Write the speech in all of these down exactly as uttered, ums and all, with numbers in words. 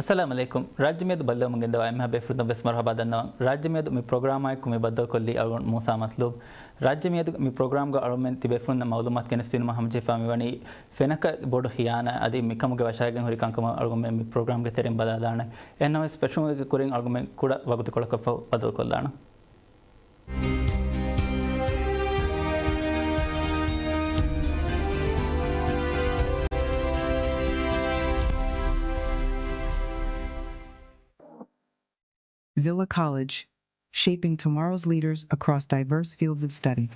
އައްސަލާމު އަލައިކުމް. ރާއްޖެ މިއަދު ބައްލަވަމުން ގެންދަވާ އެންމެހާ ބޭފުޅުން ވެސް މަރުހަބާ ދަންނަވަން. ރާއްޖެ މިއަދު މި ޕްރޮގްރާމާއެކު މި ބައްދަލުކޮށްލީ އަޅުގަނޑު މޫސާ މަތްލޫބް. ރާއްޖެ މިއަދު މި ޕްރޮގްރާމްގަ އަޅުމެން ތިބޭފުޅުންނަށް މައުލޫމާތު ގެނެސްދިނުމަށް ހަމަޖެހިފާ މިވަނީ ފެނަކަ ބޮޑު ޚިޔާނާ އަދި މިކަމުގެ ވަށާގެން ހުރި ކަންކަމަށް އަޅުގަނޑުމެން މި ޕްރޮގްރާމްގެ ތެރެއިން ބަލާލާނެ. އެހެންނަމަވެސް ފެށުމުގެ ކުރިން އަޅުގަނޑުމެން ކުޑަ ވަގުތުކޮޅަކަށްފަހު ބައްދަލުކޮށްލާނަން. Villa College, shaping tomorrow's leaders across diverse fields of study.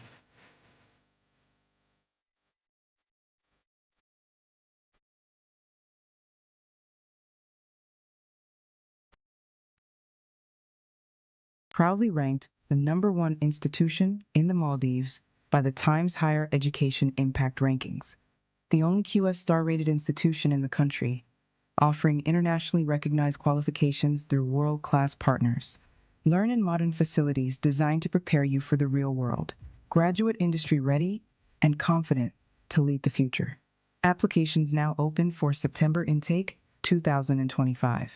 Proudly ranked the number one institution in the Maldives by the Times Higher Education Impact Rankings, the only Q S star-rated institution in the country, offering internationally recognized qualifications through world-class partners. Learn in modern facilities designed to prepare you for the real world. Graduate industry ready and confident to lead the future. Applications now open for September intake two thousand twenty-five.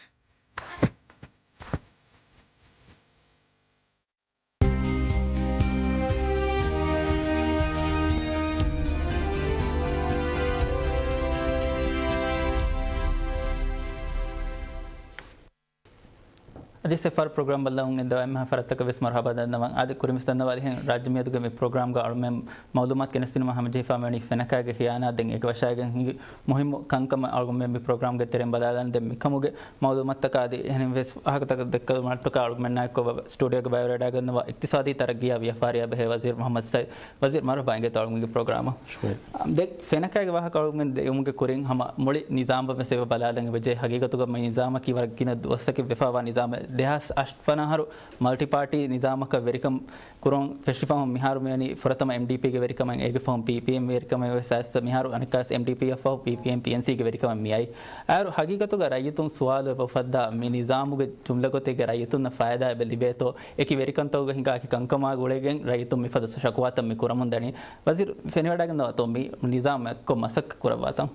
އަދި ސެފާރު ޕްރޮގްރާމް ބައްލަވަމުން ގެންދަވާ އެންމެހާ ފަރާތްތަކަށް ވެސް މަރުހަބާ ދަންނަވަން. އާދެ، ކުރިން ވެސް ދަންނަވާލިހެން، ރާއްޖެ މިއަދުގެ މި ޕްރޮގްރާމްގަ އަޅުމެން މައުލޫމާތު ގެނެސްދިނުމަށް ހަމަޖެހިފާ މިވަނީ ފެނަކާގެ ޚިޔާނާ ދެން އޭގެ ވަށާގެން ހިނގި މުހިއްމު ކަންކަމަށް އަޅުގަނޑުމެން މި ޕްރޮގްރާމްގެ ތެރެއިން ބަލާލާން. ދެން މިކަމުގެ މައުލޫމާތުތަކާ އަދި އެހެނިން ވެސް ވާހަކަތަކަށް ދެއްކުމަށްޓަކާ އަޅުގަނޑުމެންނާއެކު ސްޓޫޑިއޯގެ ބައިވެރިވެވަޑައިގަންނަވާ އިޤްތިޞާދީ ތަރައްގީއާ ވިޔަފާރިއާ ބެހޭ ވަޒީރު މުޙައްމަދު ސައިދު. ވަޒީރު މަރުޙަބާ އިނގޭތޯ އަޅުގަނޑުގެ ޕްރޮގްރާމަށް. ޝުކުރިއްޔާ. ދެން ފެނަކާގެ ވާހަކަ އަޅުގަނޑުމެން ދެއުމުގެ ކުރިން ހަމަ މުޅި ނިޒާމްބަށް ވެސް އެބަ ބަލާލަން އެބަޖެހޭ. ހަގީގަތުގަ މި ނިޒާމަކީ ވަރަށް ގިނަ ދުވަސްތަކެއް ވެފާވާ ނިޒާމެއް. ދެހާސް އަށް ވަނަ އަހަރު މަލްޓި ޕާޓީ ނިޒާމަކަށް ވެރިކަން ކުރަން ފެށިފަހުން މިހާރު މިވަނީ ފުރަތަމަ އެމްޑީޕީގެ ވެރިކަމެއް، އޭގެ ފަހުން ޕީޕީއެމް ވެރިކަމެއް ވެސް އައިސް މިހާރު އަނެއްކާވެސް އެމްޑީޕީއަށް ފަހު ޕީޕީއެމް ޕީއެންސީގެ ވެރިކަމެއް މިއައީ. އާއިރު ހަގީގަތުގަ ރައްޔިތުން ސުވާލު އެބަ އުފައްދާ މި ނިޒާމުގެ ޖުމްލަ ގޮތެއްގެ ރައްޔިތުންނަށް ފައިދާ އެބަ ލިބޭތޯ؟ އެކި ވެރިކަންތަކުގަ ހިނގާ އެކި ކަންކަމާ ގުޅިގެން ރައްޔިތުން މިފަދަ ޝަކުވާތައް މި ކުރަމުން ދަނީ. ވަޒީރު ފެނިވަޑައިގަންނަވާތޯ މި ނިޒާމް އެއްކޮށް މަސައްކަތް ކުރައްވާތަން؟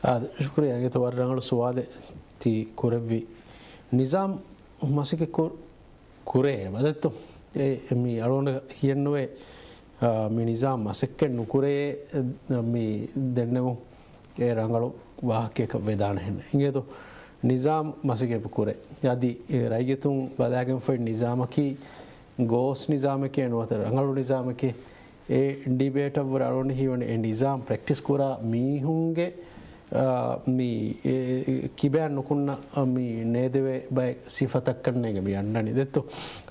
އާ، ޝުކުރިއްޔާ އިނގޭތޯ ވަރަށް ރަނގަޅު ސުވާލެއް ތި ކުރެއްވި. ނިޒާމް މަސައްކަތް ކުރ-، ކުރޭ އެބަ ދެއްތޯ؟ އެ، މި އަޅުގަނޑަށް ހިޔެއްނުވޭ، އާ، މި ނިޒާމް މަސައްކަތް ނުކުރޭ، އެ، މި ދެންނެވުން އެ ރަނގަޅު ވާހަކައަކަށް ވެދާނެހެން. އިނގޭތޯ؟ ނިޒާމް މަސައްކަތް ކުރޭ. އަދި އެ ރައްޔިތުން ބަލާގެންފައި ނިޒާމަކީ ގޯސް ނިޒާމެކޭ ނުވަތަ ރަނގަޅު ނިޒާމެކޭ. އެ ޑިބޭޓަށްވުރެ އަޅުގަނޑު ހީވަނީ އެ ނިޒާމް ޕްރެކްޓިސް ކުރާ މީހުންގެ، އާ، މި، އެ، އެ، ކިބައިން ނުކުންނަ، އާ، މި ނޭދެވޭ ބައެއް ސިފަތައްކަންނޭނގެ މި އަންނަނީ ދެއްތޯ.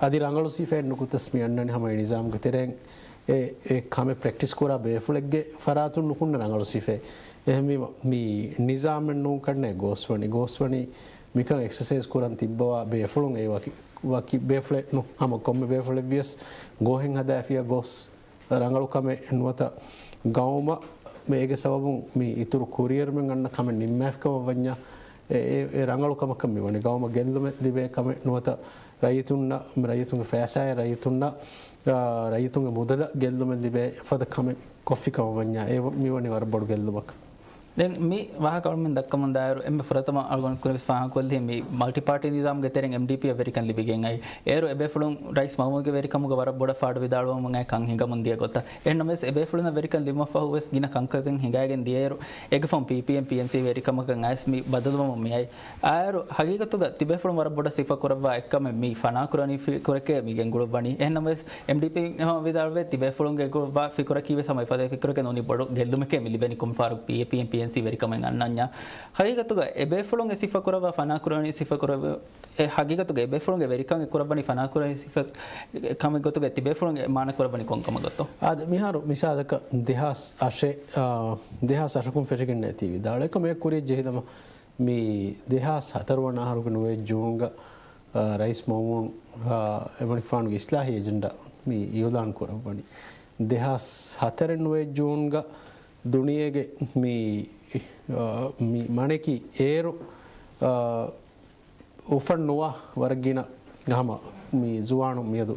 އަދި ރަނގަޅު ސިފައެއް ނުކުތަސް މި އަންނަނީ ހަމަ އެ ނިޒާމްގެ ތެރެއިން އެ، އެ ކަމެއް ޕްރެކްޓިސް ކުރާ ބޭފުޅެއްގެ ފަރާތުން ނުކުންނަ ރަނގަޅު ސިފައެއް. އެހެންވީމަ، މި ނިޒާމެއް ނޫންކަންނޭ ގޯސްވަނީ. ގޯސްވަނީ މިކަން އެކްސަސައިޒް ކުރަން ތިއްބަވާ ބޭފުޅުން އެ ވަކި، ވަކި ބޭފުޅެއް ނޫން، ހަމަ ކޮންމެ ބޭފުޅެއްވިޔަސް ގޯހެއް ހަދާފިޔާ ގޯސް ރަނގަޅު ކަމެއް ނުވަތަ ގައުމަށް މި އޭގެ ސަބަބުން މި އިތުރު ކުރިއެރުމެއް އަންނަ ކަމެއް ނިންމާފިކަމަށް ވަންޏާ، އެ، އެ، އެ ރަނގަޅު ކަމަކަށް މި ވަނީ. ގައުމަށް ގެއްލުމެއް ލިބޭ ކަމެއް ނުވަތަ ރައްޔިތުންނަށް، ރައްޔިތުންގެ ފައިސާއެއް ރައްޔިތުންނަށް، އާ، ރައްޔިތުންގެ މުދަލަށް ގެއްލުމެއް ލިބޭ އެފަދަ ކަމެއް ކޮށްފި ކަމަށް ވަންޏާ، އެ ވަ-، މި ވަނީ ވަރަށް ބޮޑު ގެއްލުމަކަށް. ދެން މި ވާހަކަ އަޅުމެން ދައްކަމުން ދާއިރު، އެންމެ ފުރަތަމަ އަޅުގަނޑު ކުރިން ވެސް ފާހަގަކޮށްލީ މި މަލްޓި ޕާޓީ ނިޒާމްގެ ތެރެއިން އެމްޑީޕީއަށް ވެރިކަން ލިބިގެން އައި. އޭރު އެބޭފުޅުން ރައީސް މައުމޫންގެ ވެރިކަމުގަ ވަރަށް ބޮޑަށް ފާޑު ވިދާޅުވަމުން އައި ކަން ހިނގަމުން ދިޔަ ގޮތަށް. އެހެންނަމަވެސް، އެބޭފުޅުންނަށް ވެރިކަން ލިބުމަށް ފަހު ވެސް ގިނަ ކަންކަން ހިނގައިގެން ދިޔައިރު، އޭގެ ފަހުން ޕީޕީއެމް ޕީއެންސީ ވެރިކަމަކަށް އައިސް މި ބަދަލުވަމުން މިއައި. އާއިރު ހަގީގަތުގަ ތިބޭފުޅުން ވަރަށް ބޮޑަށް ސިފަ ކުރައްވާ އެއްކަމެއް މި ފަނާކުރާނީ ފި-، ފިކުރެކޭ މި ގެންގުޅުއްވަނީ. އެހެންނަމަވެސް، އެމްޑީޕީ ހަމަ ވިދާޅުވޭ، ތިބޭފުޅުންގެ ގުޅުއްވާ ފިކުރަކީ ވެސް ހަމަ އެފަދަ ފިކުރެކޭ ނޫނީ ބޮޑު ގެއްލުމެކޭ މި ލިބެނީ ކޮންމެ ފަހަރަކު ޕީޕީއެމް ޕީއެންސީ ވެރިކަމެއް އަންނަންޏާ. ހަގީގަތުގަ އެބޭފުޅުން އެ ސިފަ ކުރައްވާ ފަނާކުރާނީ ސިފަ ކުރައްވާ، އެ ހަގީގަތުގަ އެބޭފުޅުންގެ ވެރިކަން އެ ކުރައްވަނީ ފަނާކުރާނީ ސިފަ ކަމެއް ގޮތުގަ ތިބޭފުޅުން އެ މާނަ ކުރައްވަނީ ކޮން ކަމެއް ގޮތޯ؟ އާދެ، މިހާރު މިސާލަކަށް ދެހާސް އަށެއް، އާ، ދެހާސް އަށަކުން ފެށިގެންނޭ ތީ ވިދާޅުވޭ. އެކަމަކު ކުރިޔަށް ޖެހިލަމާ، މި ދެހާސް ހަތަރު ވަނަ އަހަރުގެ ނުވައެއް ޖޫންގަ، އާ، ރައީސް މައުމޫން، އާ، އެމަނިކުފާނުގެ އިސްލާހީ އެޖެންޑާ މި އިއުލާން ކުރައްވަނީ. ދެހާސް ހަތަރެއް ނުވައެއް ޖޫންގަ ދުނިޔޭގެ މި، އާ، މި މަނެކި އޭރު، އާ، އުފަން ނުވާ ވަރަށް ގިނަ ހަމަ މި ޒުވާނުން މިއަދު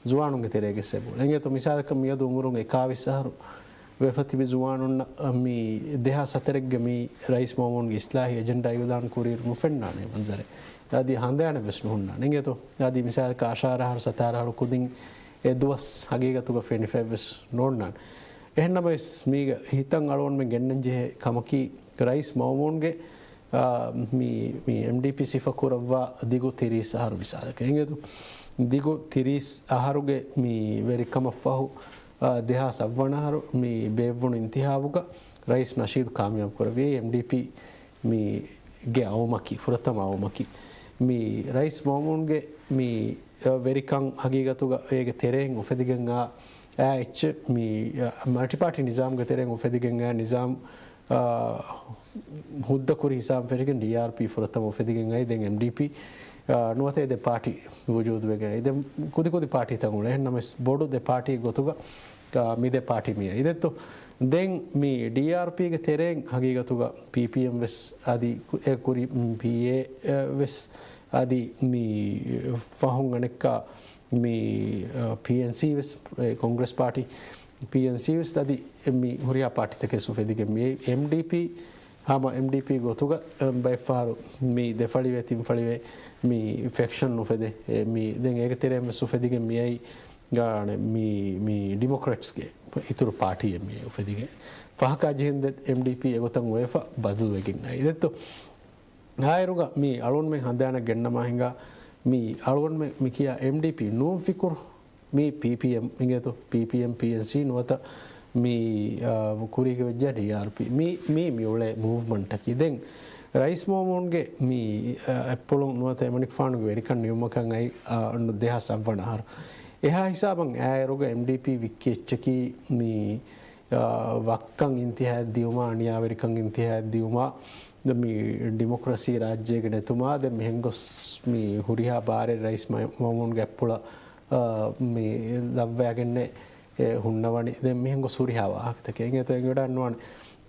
ޒުވާނުންގެ ތެރޭގެ ސެބު. އެނގޭތޯ މިސާލަކަށް މިއަދު އުމުރުން އެކާވީސް އަހަރު ވެފަ ތިބި ޒުވާނުންނަށް މި ދެހާސް ހަތަރެއްގެ މި ރައީސް މައުމޫންގެ އިސްލާހީ އެޖެންޑާ އިއުލާން ކުރިއިރު ނުފެންނާނެ މަންޒަރެއް. އަދި ހަނދާނެއް ވެސް ނުހުންނާނެ. އިނގޭތޯ؟ އަދި މިސާލަކަށް އަށާރަ އަހަރު ސަތާރަ އަހަރު ކުދިން އެ ދުވަސް ހަގީގަތުގަ ފެނިފައެއް ވެސް ނޯންނާނެ. އެހެންނަމަވެސް މީގަ ހިތަށް އަޅުގަނޑުމެން ގެންނަން ޖެހޭ ކަމަކީ ރައީސް މައުމޫންގެ، އާ، މި، މި އެމްޑީޕީ ސިފަ ކުރައްވާ ދިގު ތިރީސް އަހަރު މިސާލަކަށް އިނގޭތޯ؟ ދިގު ތިރީސް އަހަރުގެ މި ވެރިކަމަށް ފަހު، އާ، ދެހާސް އަށް ވަނަ އަހަރު މި ބޭއްވުނު އިންތިހާބުގަ ރައީސް ނަޝީދު ކާމިޔާބު ކުރެއްވި އެމްޑީޕީ މީގެ އައުމަކީ، ފުރަތަމަ އައުމަކީ. މި ރައީސް މައުމޫންގެ މި، އަ، ވެރިކަން ހަގީގަތުގަ އޭގެ ތެރެއިން އުފެދިގެން އާ، އާ އެއްޗެއް މި، އަ، މަލްޓިޕާޓީ ނިޒާމްގެ ތެރެއިން އުފެދިގެން އާ ނިޒާމް، އާ، ހުއްދަ ކުރި ހިސާބުން ފެށިގެން ޑީއާރްޕީ ފުރަތަމަ އުފެދިގެން އައި. ދެން އެމްޑީޕީ، އާ، ނުވަތަ ދެ ޕާޓީ ވުޖޫދުވެގެން އައި. ދެން ކުދި ކުދި ޕާޓީތައް އުޅޭ. އެހެންނަމަވެސް ބޮޑު ދެ ޕާޓީ ގޮތުގަ، އާ، މި ދެ ޕާޓީ މި އައި. ދެއްތޯ؟ ދެން މި ޑީއާރްޕީގެ ތެރެއިން ހަގީގަތުގަ ޕީޕީއެމް ވެސް އަދި ކު-، އެ ކުރި ޕީއޭ ވެސް އަދި މި ފަހުން އަނެއްކާ މި، އަ، ޕީއެންސީ ވެސް، އެ، ކޮންގްރެސް ޕާޓީ، ޕީއެންސީ ވެސް އަދި މި ހުރިހާ ޕާޓީތަކެއް އުފެދިގެން މި އެމްޑީޕީ، ހަމަ އެމްޑީޕީ ގޮތުގަ، އަ، ބައެއްފަހަރު މި ދެފަޅިވޭ، ތިންފަޅިވޭ މި ފެކްޝަން އުފެދޭ. އެ، މި ދެން އޭގެ ތެރެއިން ވެސް އުފެދިގެން މިއައީ ގާނެ މި، މި ޑިމޮކްރެޓްސްގެ އިތުރު ޕާޓީއެއް މި އުފެދިގެން. ފަހަކާ ޖެހެންދެން އެމްޑީޕީ އެގޮތަށް އޮވެފަ ބަދަލުވެގެން އައި. ދެއްތޯ؟ އާއިރުގަ މި އަޅުންމެން ހަނދާނަށް ގެންނަމާ ހިނގާ، މި އަޅުންމެން މި ކިޔާ އެމްޑީޕީ ނޫން ފިކުރު، މި ޕީޕީއެމް އިނގޭތޯ، ޕީޕީއެމް، ޕީއެންސީ ނުވަތަ މި، އާ، ކުރީގަ ވެއްޖާ ޑީއާރްޕީ. މި، މި، މި އުޅޭ މޫވްމަންޓަކީ. ދެން ރައީސް މައުމޫންގެ މި، އާ، އަތްޕުޅުން ނުވަތަ އެމަނިކުފާނުގެ ވެރިކަން ނިމުމަކަށް އައި، އާ، ދެހާސް އަށް ވަނަ އަހަރު. އެހާ ހިސާބަށް އާއިރުގަ އެމްޑީޕީ ވިއްކި އެއްޗަކީ މި، އާ، ވައްކަން އިންތިހާއަށް ދިއުމާ، އަނިޔާވެރިކަން އިންތިހާއަށް ދިއުމާ، ދެން މި ޑިމޮކްރަސީ ރާއްޖޭގަ ނެތުމާ، ދެން މިހެން ގޮސް މި ހުރިހާ ބާރެއް ރައީސް މަ-، މައުމޫންގެ އަތްޕުޅަށް، އާ، މި ލައްވައިގެންނޭ އެ ހުންނަވަނީ. ދެން މިހެން ގޮސް ހުރިހާ ވާހަކަތަކެއް އެނގޭތޯ އެނގިވަޑައިންނަވާނެ.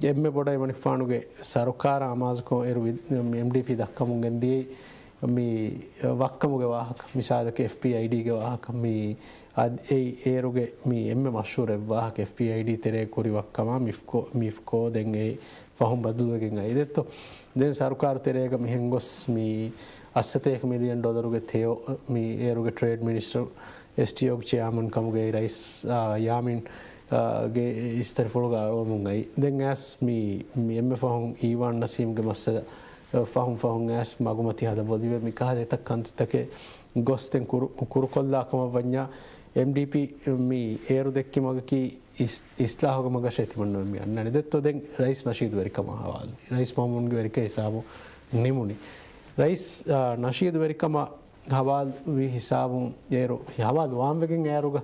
އެންމެ ބޮޑަށް އެމަނިކުފާނުގެ ސަރުކާރާ އަމާޒުކޮށް އޭރު ވި-، އެމްޑީޕީ ދައްކަމުން ގެންދިޔައީ މި ވައްކަމުގެ ވާހަކަ، މިސާލަކަށް އެފްޕީއައިޑީގެ ވާހަކަ، މި އަދި އެއީ އޭރުގެ މި އެންމެ މަޝްހޫރު އެއް ވާހަކަ، އެފްޕީއައިޑީ ތެރޭ ކުރި ވައްކަމާ މިފްކޯ، މިފްކޯ ދެން އެ ފަހުން ބަދަލުވެގެން އައި ދެއްތޯ. ދެން ސަރުކާރު ތެރޭގަ މިހެން ގޮސް މި އަށްސަތޭކަ މިލިއަން ޑޮލަރުގެ ތެޔޮ މި އޭރުގެ ޓްރޭޑް މިނިސްޓަރު އެސްޓީއޯގެ ޗެއާމަން ކަމުގައި ރައީސް، އާ، ޔާމީން، އާ، ގެ އިސްތަށިފުޅުގަ އަޅުވަމުން އައި. ދެން އައިސް މި، މި އެންމެ ފަހުން އީވާން ނަސީމްގެ މައްސަލަ، އާ، ފަހުން ފަހުން އައިސް މަގުމަތި ހަދަ ބޮލިވެ މި ކަހަލަ އެތައް ކަންތައްތަކެއް ގޮސް ދެން ކުރު-، ކުރުކޮށްލާ ކަމަށް ވަންޏާ އެމްޑީޕީ މި އޭރު ދެއްކި މަގަކީ އިސް-، އިސްލާހުގެ މަގަށޭ ތިމަންނަމެން މި އަންނަނީ. ދެއްތޯ ދެން ރައީސް ނަޝީދު ވެރިކަމާ ހަވާލު. ރައީސް މައުމޫންގެ ވެރިކަން ހިސާބު ނިމުނީ. ރައީސް، އާ، ނަޝީދު ވެރިކަމާ ހަވާލުވި ހިސާބުން އޭރު ހަވާލު ވާންވެގެން އޭރުގަ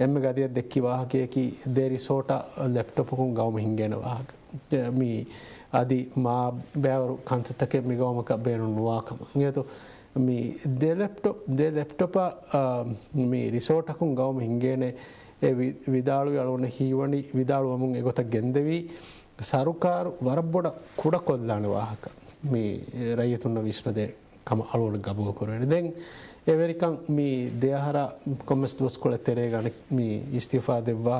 އެންމެ ގަދަޔަށް ދެއްކި ވާހަކަޔަކީ ދެ ރިސޯޓަށް ލެޕްޓޮޕަކުން ގައުމު ހިންގޭނެ ވާހަކަ. މި އަދި މާ ބައިވަރު ކަންތައްތަކެއް މި ގައުމަކަށް ބޭނުން ނުވާ ކަމަށް. އިނގޭތޯ މި ދެ ލެޕްޓޮޕް، ދެ ލެޕްޓޮޕަށް، އާ، މި ރިސޯޓަކުން ގައުމު ހިންގޭނެ އެ ވި-، ވިދާޅުވި އަޅުގަނޑަށް ހީވަނީ ވިދާޅުވަމުން އެގޮތަށް ގެންދެވީ ސަރުކާރު ވަރަށް ބޮޑަށް ކުޑަކޮށްލާނެ ވާހަކަ މި ރައްޔިތުންނަށް ވިސްނަދޭ ކަމަށް އަޅުގަނޑު ގަބޫލު ކުރެވޭނެ. ދެން އެ ވެރިކަން މި ދެ އަހަރާ ކޮންމެސް ދުވަސްކޮޅެއް ތެރޭގަ އަނެއް މި އިސްތިއުފާ ދެއްވާ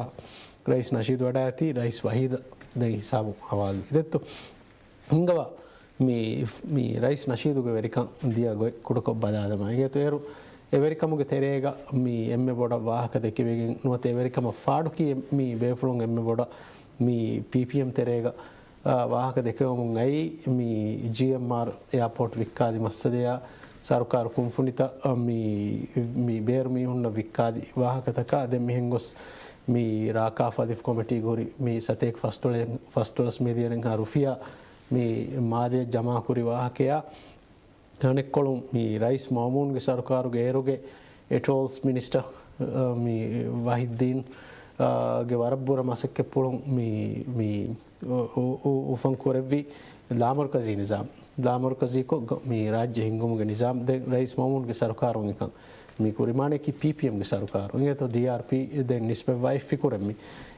ރައީސް ނަޝީދު ވަޑައިގަތީ ރައީސް ވަހީދަށް ދެން ހިސާބު ހަވާލުވި ދެއްތޯ. ހިނގަވާ މި، މި ރައީސް ނަޝީދުގެ ވެރިކަން ދިޔަ ގޮތް ކުޑަކޮށް ބަލާލަމާ. އިނގޭތޯ އޭރު އެ ވެރިކަމުގެ ތެރޭގަ މި އެންމެ ބޮޑަށް ވާހަކަ ދެކިވެގެން ނުވަތަ އެ ވެރިކަމަށް ފާޑުކީ މި ބޭފުޅުން އެންމެ ބޮޑަށް މި ޕީޕީއެމް ތެރޭގަ، އާ، ވާހަކަ ދެކެވެމުން އައީ މި ޖީއެމްއާރް އެއާޕޯޓް ވިއްކާލި މައްސަލަޔާ ސަރުކާރު ކުންފުނިތައް، އާ، މި، މި ބޭރު މީހުންނަށް ވިއްކާލި ވާހަކަތަކާ ދެން މިހެން ގޮސް މި ރާކާފާ ލިފް ކޮމިޓީގަ ހުރި މި ސަތޭކަ ފަސްދޮޅަ-، ފަސްދޮޅަސް މިލިއަނެއްހާ ރުފިޔާ މި މާލެއަށް ޖަމާކުރި ވާހަކަޔާ، އަނެއްކޮޅުން މި ރައީސް މައުމޫންގެ ސަރުކާރުގެ އޭރުގެ އެޓޯލްސް މިނިސްޓަރ، އަ، މި ވަހިއްދީން، އަ، ގެ ވަރަށް ބުރަ މަސައްކަތްޕުޅުން މި، މި އު-، އު-، އު-، އުފަން ކުރެއްވި ލާމަރުކަޒީ ނިޒާމް، ލާމަރުކަޒީކޮށް ގަ-، މި ރާއްޖެ ހިންގުމުގެ ނިޒާމް ދެން ރައީސް މައުމޫންގެ ސަރުކާރުން އެކަން މި ކުރިމާނެކީ ޕީޕީއެމްގެ ސަރުކާރު. އިނގޭތޯ ޑީއާރްޕީ ދެން ނިސްބަތްވާ އެއް ފިކުރެއް މި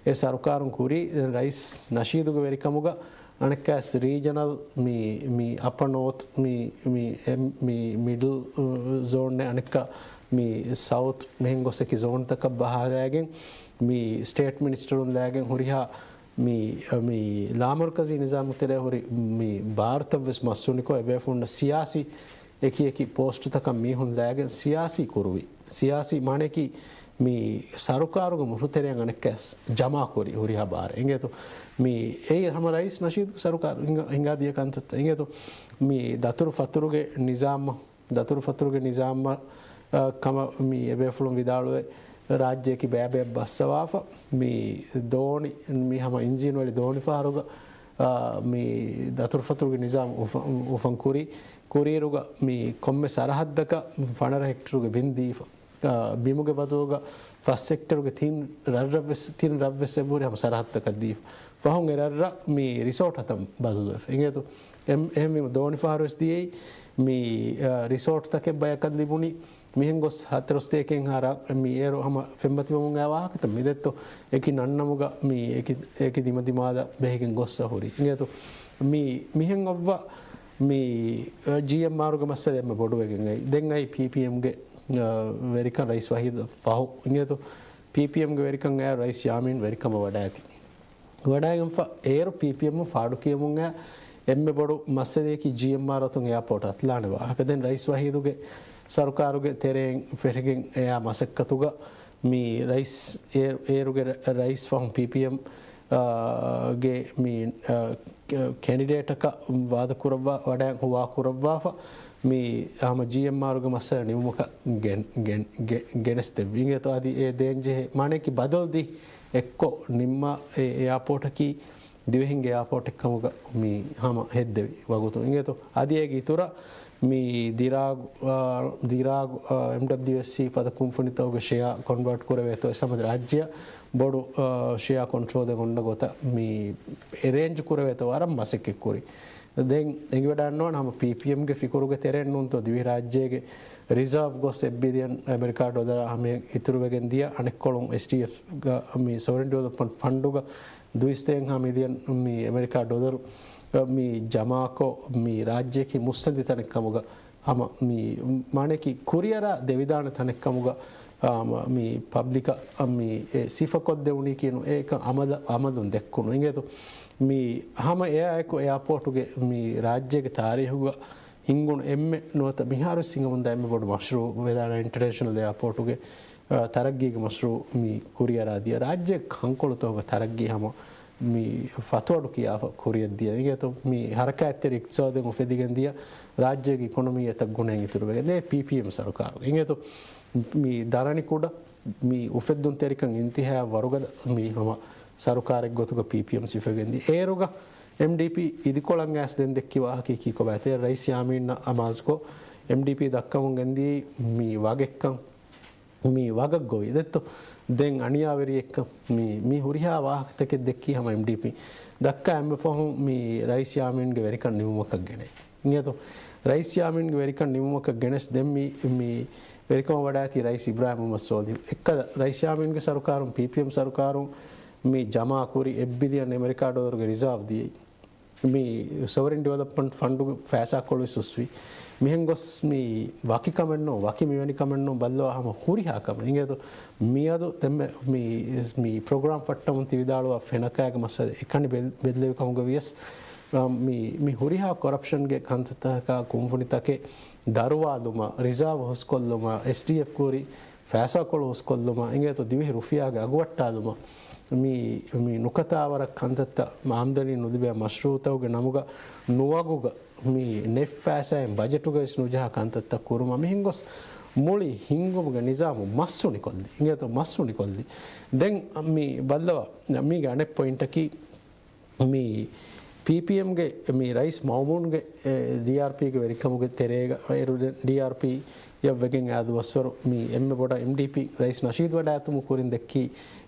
އެ ސަރުކާރުން ކުރީ ދެން ރައީސް ނަޝީދުގެ ވެރިކަމުގަ އަނެއްކާސް ރީޖަނަލް މި، މި އަޕަ ނޯތް، މި، މި އެ-، މި މިޑްލް، އު، ޒޯން އަނެއްކާ މި ސައުތް މިހެން ގޮސް އެކި ޒޯންތަކަށް ބަހާލައިގެން މި ސްޓޭޓް މިނިސްޓަރުން ލައިގެން ހުރިހާ މި، މި ލާމަރުކަޒީ ނިޒާމު ތެރޭ ހުރި މި ބާރުތައްވެސް މަސްވުނިކޮށް، އެބޭފުޅުންނަށް ސިޔާސީ އެކި އެކި ޕޯސްޓުތަކަށް މީހުން ލާގެން ސިޔާސީ ކުރުވި. ސިޔާސީ މާނައަކީ މި ސަރުކާރުގެ މުށުތެރެއަށް އަނެއްކާސް ޖަމާކުރި ހުރިހާ ބާރެއް. އިނގޭތޯ؟ މި އެއީ ހަމަ ރައީސް ނަޝީދުގެ ސަރުކާރު ހިނގާ، ހިނގާދިޔަ ކަންތައްތައް. އިނގޭތޯ؟ މި ދަތުރު ފަތުރުގެ ނިޒާމަށް، ދަތުރު ފަތުރުގެ ނިޒާމަށް، އަ، ކަމަށް މި އެބޭފުޅުން ވިދާޅުވެ، ރާއްޖެއަކީ ބައިބައި ބައްސަވާފަ، މި ދޯނި، މި ހަމަ އިންޖީނު އެޅި ދޯނި ފަހަރުގަ، އާ، މި ދަތުރުފަތުރުގެ ނިޒާމް އުފަ-، އުފަން ކުރި، ކުރިއިރުގަ މި ކޮންމެ ސަރަހައްދަކަށް ފަނަރަ ހެކްޓަރުގެ ބިން ދީފަ، އާ، ބިމުގެ ބަދަލުގަ ފަސް ހެކްޓަރުގެ ތިން ރަށްރަށްވެސް، ތިން ރަށްވެސް އެބަހުރި ހަމަ ސަރަހައްދަކަށް ދީފަ. ފަހުން އެ ރަށްރަށް މި ރިސޯޓް ހަތަން ބަދަލުވެފަ. އިނގޭތޯ؟ އެހެން، އެހެންވީމަ ދޯނި ފަހަރުވެސް ދިޔައީ މި، އާ، ރިސޯޓްތަކެއް ބަޔަކަށް ލިބުނީ. މިހެން ގޮސް ހަތަރު ސަތޭކައެއްހާ ރަށް މި އޭރު ހަމަ ފެންމަތިވަމުން އައި ވާހަކަތައް މި ދެއްތޯ؟ އެކި ނަންނަމުގަ މި އެކި، އެކި ދިމަދިމާލަށް ބެހިގެން ގޮއްސަ ހުރި. އިނގޭތޯ؟ މި، މިހެން އޮއްވަ މި، އަ، ޖީއެމްއާރުގެ މައްސަލަ އެންމެ ބޮޑުވެގެން އައި. ދެން އައި ޕީޕީއެމްގެ، އަ، ވެރިކަން ރައީސް ވަހީދު ފަހު. އިނގޭތޯ؟ ޕީޕީއެމްގެ ވެރިކަން އައި ރައީސް ޔާމީން ވެރިކަމަށް ވަޑައިގަތީ. ވަޑައިގެންފަ އޭރު ޕީޕީއެމް ފާޑުކިޔަމުން އެންމެ ބޮޑު މައްސަލައަކީ ޖީއެމްއާރު އަތުން އެއާޕޯޓް އަތުލާނެ ވާހަކަ. ދެން ރައީސް ވަހީދުގެ ސަރުކާރުގެ ތެރެއިން ފެށިގެން އެއާ މަސައްކަތުގަ މި ރައީސް އޭ-، އޭރުގެ ރަ-، ރައީސް ފަހުން ޕީޕީއެމް، އާ، ގެ މި، އާ، ކެ-، ކެނޑިޑޭޓަކަށް ވާދަ ކުރައްވާ ވަޑައި ހުވާ ކުރައްވާފަ މި ހަމަ ޖީއެމްއާރުގެ މައްސަލަ ނިމުމަކަށް ގެން-، ގެން-، ގެ-، ގެނެސްދެއްވި. އިނގޭތޯ؟ އަދި އެ ދޭންޖެހޭ މާނައަކީ ބަދަލު ދީ އެއްކޮށް ނިންމާ އެ އެއާޕޯޓަކީ ދިވެހިންގެ އެއާޕޯޓެއް ކަމުގަ މި ހަމަ ހެއްދެވި ވަގުތު. އިނގޭތޯ؟ އަދި އޭގެ އިތުރަށް މި ދިރާގު، އާ، ދިރާގު، އާ، އެމްޑަބްލިއުއެސްސީ ފަދަ ކުންފުނިތަކުގެ ޝެއާ ކޮންވާޓް ކުރެވޭތޯ އެ ސަމަދު ރާއްޖެއަށް ބޮޑު، އާ، ޝެއާ ކޮންޓްރޯލެއް އޮންނަ ގޮތަށް މި އެރޭންޖް ކުރެވޭތޯ ވަރަށް މަސައްކަތް ކުރި. ދެން އެނގިވަޑައިންނަވާނެ ހަމަ ޕީޕީއެމްގެ ފިކުރުގެ ތެރެއިން ނޫންތޯ ދިވެހިރާއްޖޭގެ ރިޒާވް ގޮސް އެއް ބިލިއަން އެމެރިކާ ޑޮލަރާ ހަމަ އިތުރުވެގެން ދިޔަ އަނެއްކޮޅުން އެސްޑީއެފް ގަ މި ސޮވަރިން ޑިވެލޮޕްމަންޓް ފަންޑުގަ ދުއިސައްތައެއްހާ މިލިއަން މި އެމެރިކާ ޑޮލަރު މި ޖަމާކޮށް، މި ރާއްޖެއަކީ މުއްސަނދި ތަނެއް ކަމުގަ ހަމަ މި މާނައަކީ ކުރިއަރާ ދެވިދާނެ ތަނެއް ކަމުގަ، އާ، މި ޕަބްލިކަށް މި އެ ސިފަކޮށްދެވުނީކީނު އެކަން އަމަލަށް، އަމަލުން ދެއްކުނު. އިނގޭތޯ؟ މި ހަމަ އެއާއެކު އެއާޕޯޓުގެ މި ރާއްޖޭގެ ތާރީހުގަ ހިނގުނު އެންމެ ނުވަތަ މިހާރު ހިނގަމުންދާ އެންމެ ބޮޑު މަޝްރޫއު ވެދާނެ އިންޓަރނޭޝަނަލް އެއާޕޯޓުގެ، އާ، ތަރައްގީގެ މަޝްރޫއު މި ކުރިއަރާ ދިޔަ. ރާއްޖޭގެ ކަންކޮޅުތަކުގެ ތަރައްގީ ހަމަ މި ފަތުއަޑު ކިޔާފަ ކުރިއަށްދިޔަ. އިނގޭތޯ؟ މި ހަރަކާތްތެރި އިޤްތިޞާދެއް އުފެދިގެން ދިޔަ ރާއްޖޭގެ އިކޮނޮމީ އެތައް ގުނައިން އިތުރުވެގެން ދޭ ޕީޕީއެމް ސަރުކާރު. އިނގޭތޯ؟ މި ދަރަނިކުޑަ މި އުފެއްދުންތެރިކަން އިންތިހާއަށް ވަރުގަދަ މި ހަމަ ސަރުކާރެއް ގޮތުގަ ޕީޕީއެމް ސިފަގެންދި. އޭރުގަ އެމްޑީޕީ އިދިކޮޅަށް އައިސް ދެން ދެއްކި ވާހަކައަކީ ކޮބާތޭ؟ ރައީސް ޔާމީން އަމާޒުކޮށް އެމްޑީޕީ ދައްކަމުން ގެންދިޔައީ މި ވަގެއްކަން، މި ވަގަށް ގޮވި ދެއްތޯ؟ ދެން އަނިޔާވެރިއެއްކަން މި، މި ހުރިހާ ވާހަކަތަކެއް ދެއްކީ ހަމަ އެމްޑީޕީ ދައްކާ އެންމެ ފަހުން މި ރައީސް ޔާމީންގެ ވެރިކަން ނިމުމަކަށް ގެނައި. އިނގޭތޯ؟ ރައީސް ޔާމީންގެ ވެރިކަން ނިމުމަކަށް ގެނެސް ދެން މި، މި ވެރިކަމަށް ވަޑައިގަތީ ރައީސް އިބްރާހިމް މުހައްމަދު ސޯލިހު. އެއްކަލަ ރައީސް ޔާމީންގެ ސަރުކާރުން، ޕީޕީއެމް ސަރުކާރުން މި ޖަމާކުރި އެއް ބިލިއަން އެމެރިކާ ޑޮލަރުގެ ރިޒާވް ދިޔައީ. މި ސޮވަރިން ޑިވެލޮޕްމަންޓް ފަންޑުގެ ފައިސާކޮޅު ވެސް ހުސްވި. މިހެން ގޮސް މި ވަކި ކަމެއް ނޫން، ވަކި މިވެނި ކަމެއް ނޫން، ބައްލަވާ ހަމަ ހުރިހާ ކަމެއް. އިނގޭތޯ؟ މިއަދު ދެންމެ މި، މި ޕްރޮގްރާމް ފައްޓަމުން ތި ވިދާޅުވާ ފެނަކައިގެ މައްސަލަ އެކަނި ބެ-، ބެއްލެވި ކަމުގަ ވިޔަސް، އާ، މި، މި ހުރިހާ ކޮރަޕްޝަންގެ ކަންތައްތަކާ ކުންފުނިތަކެއް ދަރުވާލުމަށް، ރިޒާވް ހުސްކޮށްލުމަށް، އެސްޑީއެފް ކުރި ފައިސާކޮޅު ހުސްކޮށްލުމަށް، އިނގޭތޯ ދިވެހި ރުފިޔާގެ އަގުވައްޓާލުމަށް، މި، މި ނުކަތާވަރަށް ކަންތައްތައް އާމްދަނީ ނުލިބޭ މަޝްރޫއުތަކުގެ ނަމުގަ ނުވަގުގަ މި ނެޓް ފައިސާއިން ބަޖެޓުގަވެސް ނުޖަހާ ކަންތައްތައް ކުރުމަށް މިހެން ގޮސް މުޅި ހިންގުމުގެ ނިޒާމު މަސްހުނިކޮށްލި. އިނގޭތޯ މަސްހުނިކޮށްލި. ދެން މި ބައްލަވާ، މީގެ އަނެއް ޕޮއިންޓަކީ، މި ޕީޕީއެމްގެ މި ރައީސް މައުމޫންގެ، އެ، ޑީއާރްޕީގެ ވެރިކަމުގެ ތެރޭގަ އޭރު ޑީއާރްޕީއަށް ވެގެން އާ ދުވަސްވަރު މި އެންމެ ބޮޑަށް އެމްޑީޕީ ރައީސް ނަޝީދު ވަޑައިގަތުމުގެ ކުރިން ދެއްކީ